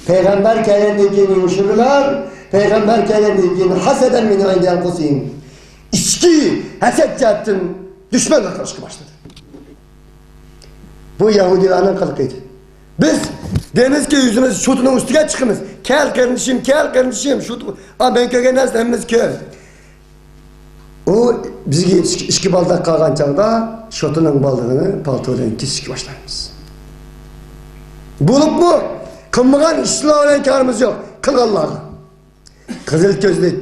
پەيغەمبەر كەلگەندىن كېيىن يوشۇرۇلار، پەيغەمبەر كەلگەندىن كېيىن ھەسەدەن مىن ئىندى ئەنفۇسىھىم. ئىچكى ھەسەت جەھەتتىن دۈشمەنلىك قىلىشقا باشلىدى. بۇ يەھۇدىيلارنىڭ قىلىقى ئىدى. بىز دەيمىزكى، يۈزىمىز شۇتىنىڭ ئۈستىگە چىقىمىز. كەل قېرىندىشىم، كەل قېرىندىشىم، شۇت. ئا، مەن كۆرگەن نەرسىنى ھەممىمىز كۆر. ئۇ بىزگە ئىككى، ئىككى بالداق قالغان چاغدا شۇتىنىڭ بالدىقىنى پالتا بىلەن كېسىشكە باشلايمىز. بولۇپمۇ قىلمىغان ئىشلار بىلەن كارىمىز يوق، قىلغانلارغا. قىزىل كۆزلۈك،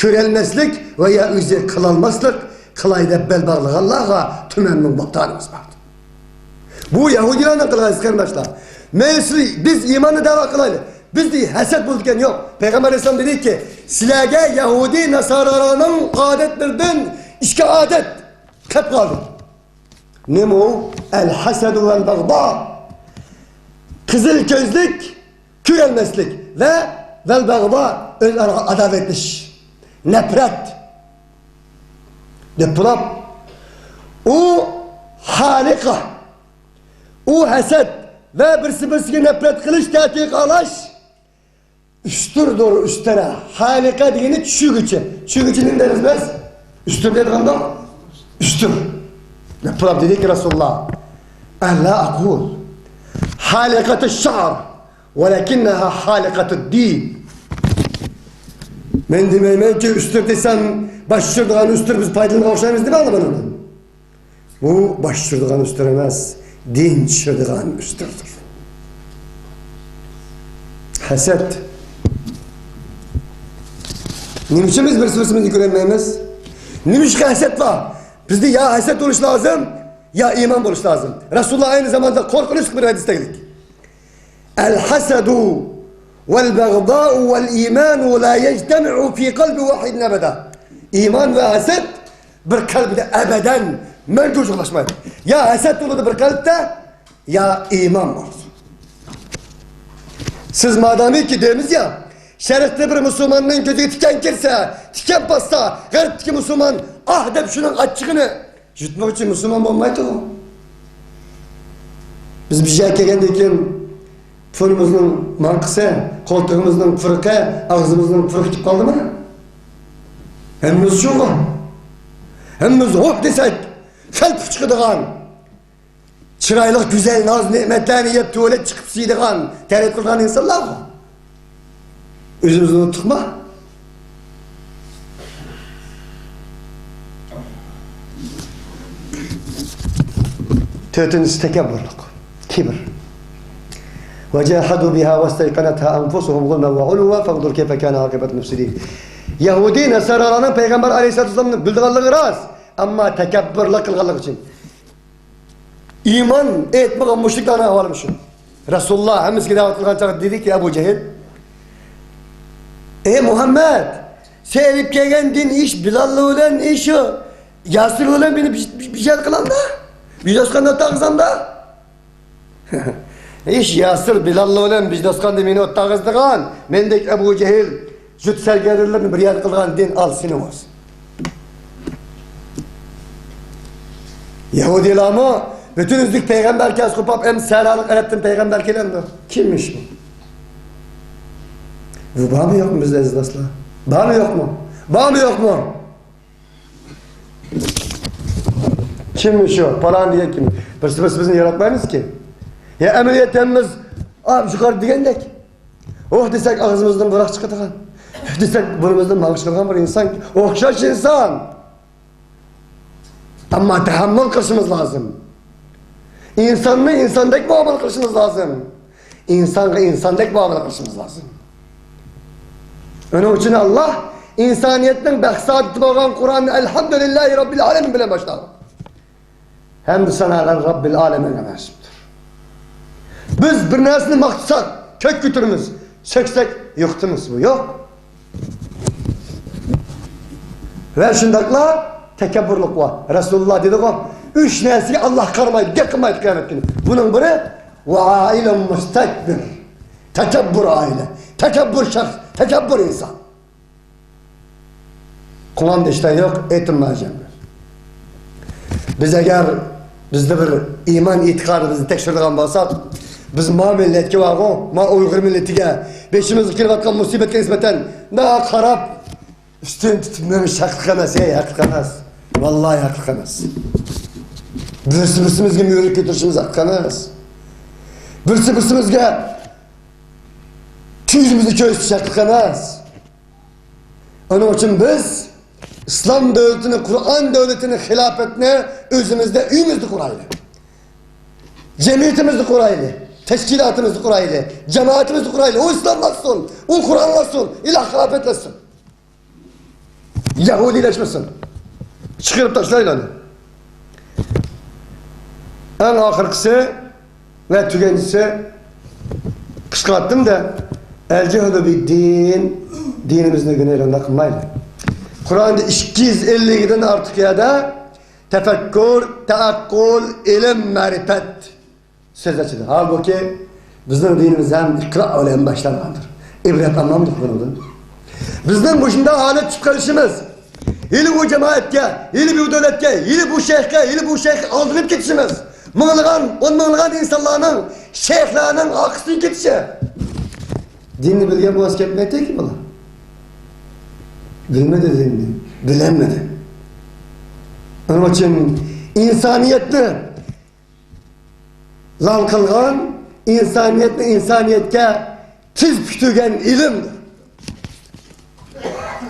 كۆرەلمەسلىك ۋە يا ئۆزى قىلالماسلىق، قىلاي دەپ بەل باغلىغانلارغا تۈمەنمىڭ بوھتانىمىز بار. بۇ يەھۇدىيلارنىڭ قىلغان ئىشى، قېرىنداشلار. مەيلى، بىز ئىماننى دەۋا قىلايلى. بىزدە ھەسەت بولىدىكەن يوق. پەيغەمبەر ئەلەيھىسسالام دېدىكى، سىلەرگە يەھۇدىي ناسارالارنىڭ ئادەتلىرىدىن ئىككى ئادەت قېلىپ قالدى. نېمە ئۇ؟ ئەل ھەسەدۇ ۋەل بەغدا. قىزىل كۆزلۈك، كۆرەلمەسلىك ۋە ۋەل بەغدا، ئۆزئارا ئاداۋەتلىشىش، نەپرەت. دەپ تۇرۇپ، ئۇ خالىقە، ئۇ ھەسەت ۋە بىرسى-بىرسىگە نەپرەت قىلىش، تەتۈر قالاش ئۈستۈردۇر، ئۈستەرە. خالىقە دېگىنى چۈشۈرگۈچى. چۈشۈرگۈچىنى نېمە دەيمىز بىز؟ ئۈستۈر دەيدىغاندا، ئۈستۈر. دەپ تۇرۇپ دېدىكى رەسۇلۇللا، «أنا لا أقول حالقة الشعر، ولكنها حالقة الدين.» مەن دېمەيمەنكى، ئۈستۈر دېسەم، باش چۈشۈرىدىغان ئۈستۈر، بىز پايدىلىنىدىغان ئوخشايمىز دېمەڭلار مانا. بۇ باش چۈشۈرىدىغان ئۈستۈر ئەمەس، دىن چۈشۈرىدىغان ئۈستۈردۇر. ھەسەت. نېمە ئۈچۈن بىز بىرسى-بىرسىمىزنى كۆرەلمەيمىز؟ نېمە ئۈچۈن ھەسەت بار؟ بىزدە يا ھەسەت بولۇش لازىم، يا ئىمان بولۇش لازىم. رەسۇلۇللا ئەينى زاماندا قورقۇنچلۇق بىر ھەدىستە كەلگەن. «الحسد والبغضاء والإيمان لا يجتمع في قلب واحد أبدا.» ئىمان ۋە ھەسەت بىر قەلبىدە ئەبەدەن مەڭگۈ جۇغلاشمايدۇ. يا ھەسەت بولىدۇ بىر قەلبتە، يا ئىمان بولىدۇ. سىز مادامىكى دەيمىز يا، شەرقتە بىر مۇسۇلماننىڭ كۆزىگە تىكەن كىرسە، تىكەن پاتسا، غەربتىكى مۇسۇلمان ئاھ دەپ شۇنىڭ ئاچچىقىنى يۇتماق ئۈچۈن مۇسۇلمان بولمايدۇ. بىز بىر يەرگە كەلگەندىن كېيىن پۇرىمىزنىڭ ماڭقىسى، قولتۇقىمىزنىڭ پۇرىقى، ئاغزىمىزنىڭ پۇرىقى كېتىپ قالدىمۇ؟ ھەممىمىز شۇغۇ. ھەممىمىز ھوھ دېسەك، فەلپۇھ چىقىدىغان، چىرايلىق، گۈزەل ناز-نېمەتلەرنى يەپ، تۇۋالەت چىقىپ سىيىدىغان، تەرەت قىلىدىغان ئىنسانلارغۇ. ئۆزىمىزنى ئۇنتتۇقمۇ؟ تۆتىنچىسى تەكەببۇرلۇق، كىبىر. «وجاحدوا بها واستيقنتها أنفسهم ظلما وعلوا فانظر كيف كان عاقبة المفسدين.» يەھۇدىي ناسارالارنىڭ پەيغەمبەر ئەلەيھىسسالاتۇ ۋەسسالامنى بىلىدىغانلىقى راست، ئەمما تەكەببۇرلۇق قىلغانلىقى ئۈچۈن. ئىمان ئېيتمىغان مۇشرىكلارنىڭ ئەھۋالى مۇشۇ. رەسۇلۇللا ھەممىسىگە دەۋەت قىلغان چاغدا دېدىكى، ئەبۇ جەھىل، «ئەي مۇھەممەد، سەن ئېلىپ كەلگەن دىن ئىش بىلال بىلەن ئىش شۇ ياسىر بىلەن مېنى بىر، بىر، بىر يەر قىلامدا؟ بىر داستىخاندا ئولتۇرغۇزامدا؟» ئىش ياسىر بىلال بىلەن بىر داستىخاندا مېنى ئولتۇرغۇزىدىغان مەندەك ئەبۇ جەھىل، جۇت سەرگەردانلىرىنى بىر يەر قىلغان دىن ئالسىنى بولسۇن. يەھۇدىيلارمۇ پۈتۈن ئۈزۈك پەيغەمبەر كەلسە قوپاپ، ئەمدى سەھرالىق ئەرەبتىن پەيغەمبەر كېلەمدۇ؟ كىممىش بۇ؟ بۇ بارمۇ يوقمۇ بىزدە ئەزىز دوستلار؟ بارمۇ يوقمۇ؟ بارمۇ يوقمۇ؟ كىممۇ شۇ؟ پالان دېگەن كىم؟ بىرسى بىرسى بىزنى ياراتمايمىزكى. يا ئەمەلىيەتتە ھەممىمىز، ئا، يۇقىرىدا دېگەندەك. ئوھ دېسەك ئاغزىمىزدىن بۇراق چىقىدىغان، ھۈھ دېسەك بۇرنىمىزدىن ماغۇش چىقىدىغان بىر ئىنسان. ئوخشاش ئىنسان. ئەمما تەھەممۇل قىلىشىمىز لازىم. ئىنساننى ئىنساندەك مۇئامىلە قىلىشىمىز لازىم. ئىنسانغا ئىنساندەك مۇئامىلە قىلىشىمىز لازىم. ئۇنىڭ ئۈچۈن ئاللا ئىنسانىيەتنىڭ بەخت سائادىتى بولغان قۇرئاننى، ئەلھەمدۇلىللاھى رەببىل ئالەمىن بىلەن باشلىدى. ھەمدۇ سانالار رەببىل ئالەمىنگە مەنسۇپتۇر. بىز بىر نەرسىنى ماختىساق، كۆككە كۆتۈرىمىز، سۆكسەك، يوقىتىمىز. بۇ يوق. ۋە شۇنداقلا تەكەببۇرلۇق بار. رەسۇلۇللا دېدىغۇ، ئۈچ نەرسىگە ئاللا قارىمايدۇ، دىققەت قىلمايدۇ قىيامەت كۈنى. بۇنىڭ بىرى، ۋە ئائىلە مۇستەكبىر. تەكەببۇر ئائىلە، تەكەببۇر شەخس، تەكەببۇر ئىنسان. قۇلامدا ئىشلار يوق، ئېيتىم ماجەم. بىز ئەگەر بىزدە بىر ئىمان ئېتىقادىمىزنى تەكشۈرىدىغان بولساق، بىز ما مىللەتكە بارغۇ، ما ئۇيغۇر مىللىتىگە، بېشىمىزغا كېلىۋاتقان مۇسىبەتكە نىسبەتەن مۇنداق قاراپ، ئۈستىنى تۇتۇپ مېڭىش ھەقلىق ئەمەس، ھەي، ھەقلىق ئەمەس. ۋاللاھى ھەقلىق ئەمەس. بىرسى بىرسىمىزگە مۈرە كۆتۈرۈشىمىز ھەقلىق ئەمەس. بىرسى بىرسىمىزگە كۆزىمىزنى كۆرسىتىش ھەقلىق ئەمەس. ئۇنىڭ ئۈچۈن بىز ئىسلام دۆلىتىنى، قۇرئان دۆلىتىنى، خىلاپەتنى ئۆزىمىزدە، ئۆيىمىزدە قۇرايلى. جەمئىيىتىمىزدە قۇرايلى. تەشكىلاتىمىزدا قۇرايلى. جامائىتىمىزدە قۇرايلى. ئۇ ئىسلاملاشسۇن. ئۇ قۇرئانلاشسۇن. ئىلاھ خىلاپەتلەشسۇن. يەھۇدىيلەشمىسۇن. چىقىرىپ تاشلايلى ئۇنى. ئەڭ ئاخىرقىسى ۋە تۈگەنچىسى، قىسقارتتىم-دە، ئەلجەھلۇ بىددىن، دىنىمىزنى ئۆگىنەيلى، ئۇنداق قىلمايلى. قۇرئاندا ئىككى يۈز ئەللىكتىن ئارتۇق يەردە تەپەككۇر، تەئەققۇل، ئىلىم، مەرىپەت سۆز ئاچىدۇ. ھالبۇكى، بىزنىڭ دىنىمىز ھەم ئىقرا بىلەن باشلانغاندۇر. ئىبرەت ئالمامدۇق بۇنىڭدىن؟ بىزنىڭ مۇشۇنداق ھالەت چۈشۈپ قېلىشىمىز، ھېلى ئۇ جامائەتكە، ھېلى بۇ دۆلەتكە، ھېلى بۇ شەيخكە، ھېلى بۇ شەيخكە ئالدىنىپ كېتىشىمىز، مىڭلىغان، ئون مىڭلىغان ئىنسانلارنىڭ، شەيخلەرنىڭ ئارقىسىدىن كېتىشى. دىننى بىلگەن بولسا كەتمەيتتىكى بۇلار. بىلمىدى دىننى، بىلەلمىدى. ئۇنىڭ ئۈچۈن ئىنسانىيەتنى لال قىلغان، ئىنسانىيەتنى ئىنسانىيەتكە تىز پۈتۈگەن ئىلىمدۇر.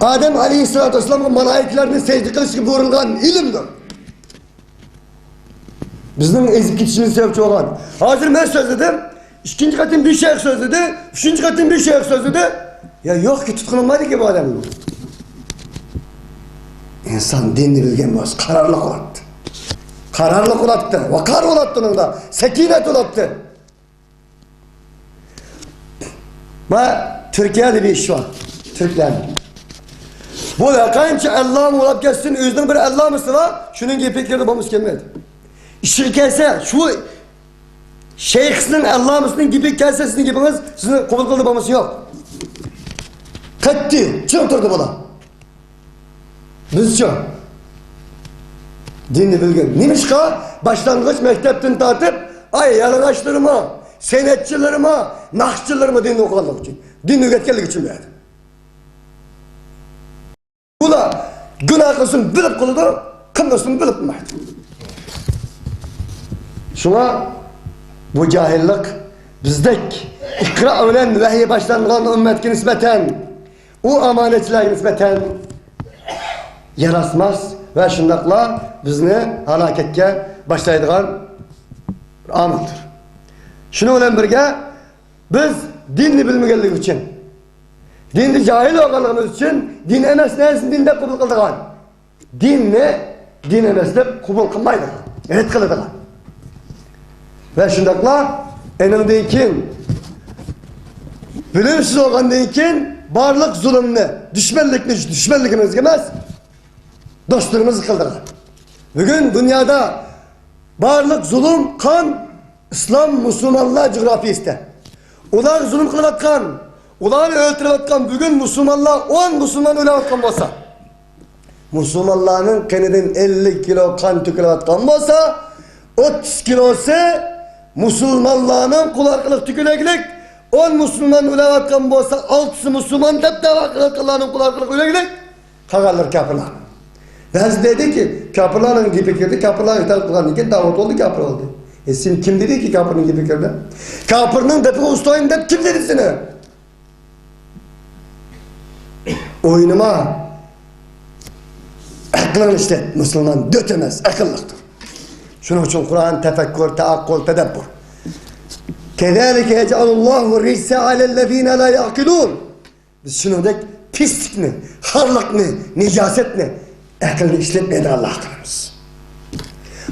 ئادەم ئەلەيھىسسالاتۇ ۋەسسالامغا مالائىكىلەرنى سەجدە قىلىشقا بۇيرۇلغان ئىلىمدۇر. بىزنىڭ ئېزىپ كېتىشىمىز سەۋەبچى بولغان. ھازىر مەن سۆزلىدىم، ئىككىنچى قېتىم بىر شەيخ سۆزلىدى، ئۈچىنچى قېتىم بىر شەيخ سۆزلىدى. يا يوقكى، تۇتقىنىڭ بار ئىكەن بۇ ئادەمنىڭ. ئىنسان دىننى بىلگەن بولسا قارارلىق بولاتتى. قارارلىق بولاتتى، ۋەقار بولاتتى ئۇنىڭدا، سەكىنەت بولاتتى. ما تۈركىيەدە بىر ئىش بار. تۈركلەرنىڭ. بۇ ھەرقانچە ئەللامە بولاپ كەتسۇن، ئۆزىنىڭ بىر ئەللامىسى بار، شۇنىڭ گېپى كىرىدۇ، بولمىسا كەلمەيدۇ. ئىشىغا كەلسە، شۇ شەيخىسىنىڭ، ئەللامىسىنىڭ گېپىگە كەلسە، سىزنىڭ گېپىڭىز سىزنى قوبۇل قىلدى، بولمىسا يوق. قەتئىي، چىڭ تۇردى بۇلار. بىزچۇ؟ دىننى بىلگەن. نېمىشقا؟ باشلانغۇچ مەكتەپتىن تارتىپ، ئاي يالىڭاچلىرىمۇ، سەنئەتچىلىرىمۇ، ناخشىچىلىرىمۇ دىننى ئوقۇغانلىقى ئۈچۈن، دىننى ئۆگەتكەنلىكى ئۈچۈن بۇ يەردە. بۇلار گۇناھ قىلسىمۇ بىلىپ قىلىدۇ، قىلمىسىمۇ بىلىپ قىلمايدۇ. شۇڭا بۇ جاھىللىق بىزدەك ئىقرا بىلەن ۋەھىي باشلانغان ئۈممەتكە نىسبەتەن، ئۇ ئامانەتچىلەرگە نىسبەتەن ياراشماس ۋە شۇنداقلا بىزنى ھالاكەتكە باشلايدىغان بىر ئامىلدۇر. شۇنىڭ بىلەن بىرگە، بىز دىننى بىلمىگەنلىكى ئۈچۈن، دىندا جاھىل بولغانلىقىمىز ئۈچۈن، دىن ئەمەس نەرسىنى دىن دەپ قوبۇل قىلىدىغان، دىننى دىن ئەمەس دەپ قوبۇل قىلمايدىغان، رەت قىلىدىغان. ۋە شۇنداقلا ئېنىڭدىن كېيىن، بىلىمسىز بولغاندىن كېيىن، بارلىق زۇلۇمنى، دۈشمەنلىكنى دۈشمەنلىكىمىزگە ئەمەس، دوستلىرىمىزغا قىلىدىغان. بۈگۈن دۇنيادا بارلىق زۇلۇم، قان ئىسلام، مۇسۇلمانلار جۇغراپىيىسىدە. ئۇلارغا زۇلۇم قىلىۋاتقان، ئۇلارنى ئۆلتۈرۈۋاتقان بۈگۈن مۇسۇلمانلار، ئون مۇسۇلمان ئۆلۈۋاتقان بولسا، مۇسۇلمانلارنىڭ قېنىدىن ئەللىك كىلو قان تۆكۈلۈۋاتقان بولسا، ئوتتۇز كىلوسى مۇسۇلمانلارنىڭ قولى ئارقىلىق تۆكۈلگۈلۈك، ئون مۇسۇلمان ئۆلۈۋاتقان بولسا، ئالتىسى مۇسۇلمان دەپ دەۋا قىلىۋاتقانلارنىڭ قولى ئارقىلىق ئۆلگۈلۈك، قالغانلىرى كاپىرلار. بەزى دەيدۇكى، كاپىرلارنىڭ گېپى كىردى، كاپىرلارغا ئىتائەت قىلغاندىن كېيىن داۋۇت بولدى، كاپىر بولدى. ئە، سېنى كىم دېدىكى كاپىرنىڭ گېپى كىردى؟ كاپىرنىڭ دېپىغا ئۇستايىم دەپ كىم دېدى سېنى؟ ئوينىما. ئەقلىڭنى ئىشلەت، مۇسۇلمان دۆت ئەمەس، ئەقىللىقتۇر. شۇنىڭ ئۈچۈن قۇرئان تەپەككۇر، تەئەققۇل، تەدەببۇر. كەزالىكە يەجئەلۇللاھۇ رىجسە ئەلەللەزىنە لا يەئقىلۇن. بىز شۇنىڭدەك پىسلىقنى، خارلىقنى، نىجاسەتنى ئەقىلنى ئىشلەتمەيدىغانلار قىلىمىز.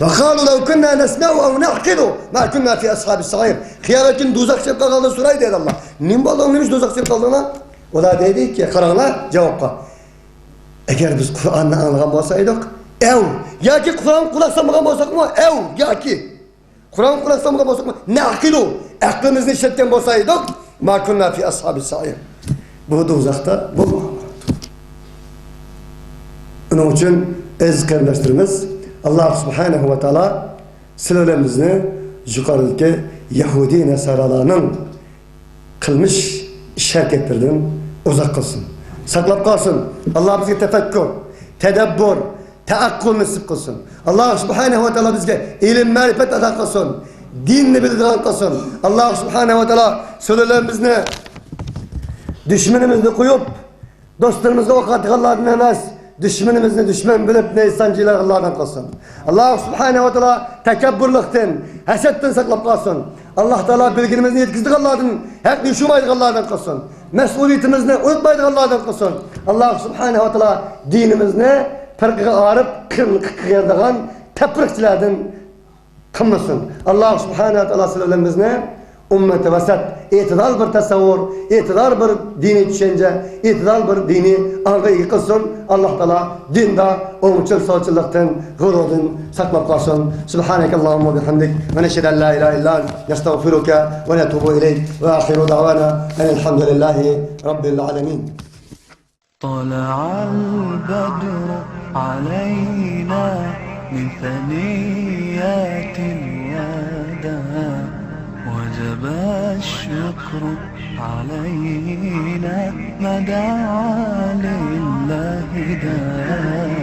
ۋەقالۇ لەۋ كۇننا نەسمەئۇ ئەۋ نەئقىلۇ ما كۇننا فى ئەسھابىس سەئىر. قىيامەت كۈنى دوزاخقا چۈشۈپ قالغاندا سورايدۇ دەيدۇ ئاللا. نېمە بولدۇڭ، نېمە ئۈچۈن دوزاخقا چۈشۈپ قالدىڭلار؟ ئۇلار دەيدۇكى، قاراڭلار جاۋابقا. ئەگەر بىز قۇرئاننى ئاڭلىغان بولسا ئىدۇق، ئەۋ ياكى قۇرئانغا قۇلاق سالمىغان بولساقمۇ، ئەۋ ياكى قۇرئانغا قۇلاق سالمىغان بولساقمۇ، نەئقىلۇ، ئەقلىمىزنى ئىشلەتكەن بولسا ئىدۇق، ما كۇننا فى ئەسھابىس سەئىر. بۇ دوزاختا بولمىغان بولاتتۇق. ئۇنىڭ ئۈچۈن ئەزىز قېرىنداشلىرىمىز، ئاللا سۇبھانەھۇ ۋە تائالا سىلەر بىلەن بىزنى يۇقىرىدىكى يەھۇدىي نەسارالارنىڭ قىلمىش ئىش ھەرىكەتلىرىدىن ئۇزاق قىلسۇن، ساقلاپ قالسۇن. ئاللا بىزگە تەپەككۇر، تەدەببۇر، تەئەققۇل نېسىپ قىلسۇن. ئاللا سۇبھانەھۇ ۋە تائالا بىزگە ئىلىم، مەرىپەت ئاتا قىلسۇن. دىننى بىلىدىغان قىلسۇن. ئاللا سۇبھانەھۇ ۋە تائالا سىلەر بىلەن بىزنى دۈشمىنىمىزنى قويۇپ، دوستلىرىمىزغا ئوق ئاتىدىغانلاردىن ئەمەس، دۈشمىنىمىزنى دۈشمەن بىلىپ نەيسان جىيلىغانلاردىن قىلسۇن. ئاللا سۇبھانەھۇ ۋە تائالا تەكەببۇرلۇقتىن، ھەسەتتىن ساقلاپ قالسۇن. ئاللا تائالا بىلگىنىمىزنى يەتكۈزىدىغانلاردىن، ھەقنى يوشۇرمايدىغانلاردىن قىلسۇن. مەسئۇلىيىتىمىزنى ئۇنتۇمايدىغانلاردىن قىلسۇن. ئاللا سۇبھانەھۇ ۋە تائالا دىنىمىزنى پىرقىگە ئايرىپ، قىرىققا قىيىدىغان تەپرىقىچىلەردىن قىلمىسۇن. ئاللا سۇبھانەھۇ ۋە تائالا سىلەر بىلەن بىزنى ئۈممەتى ۋەسەت، ئېتىدال بىر تەسەۋۋۇر، ئېتىدال بىر دىنىي چۈشەنچە، ئېتىدال بىر دىنىي ئاڭغا ئىگە قىلسۇن. ئاللا تائالا دىندا ئوڭچىل سولچىللىقتىن، غۇرۇردىن ساقلاپ قالسۇن. سبحانك اللهم وبحمدك، ونشهد أن لا إله إلا أنت، نستغفرك ونتوب إليك، وآخر دعوانا أن الحمد لله رب العالمين. طلع البدر علينا من ثنيات وجب الشكر علينا ما دعا لله داع.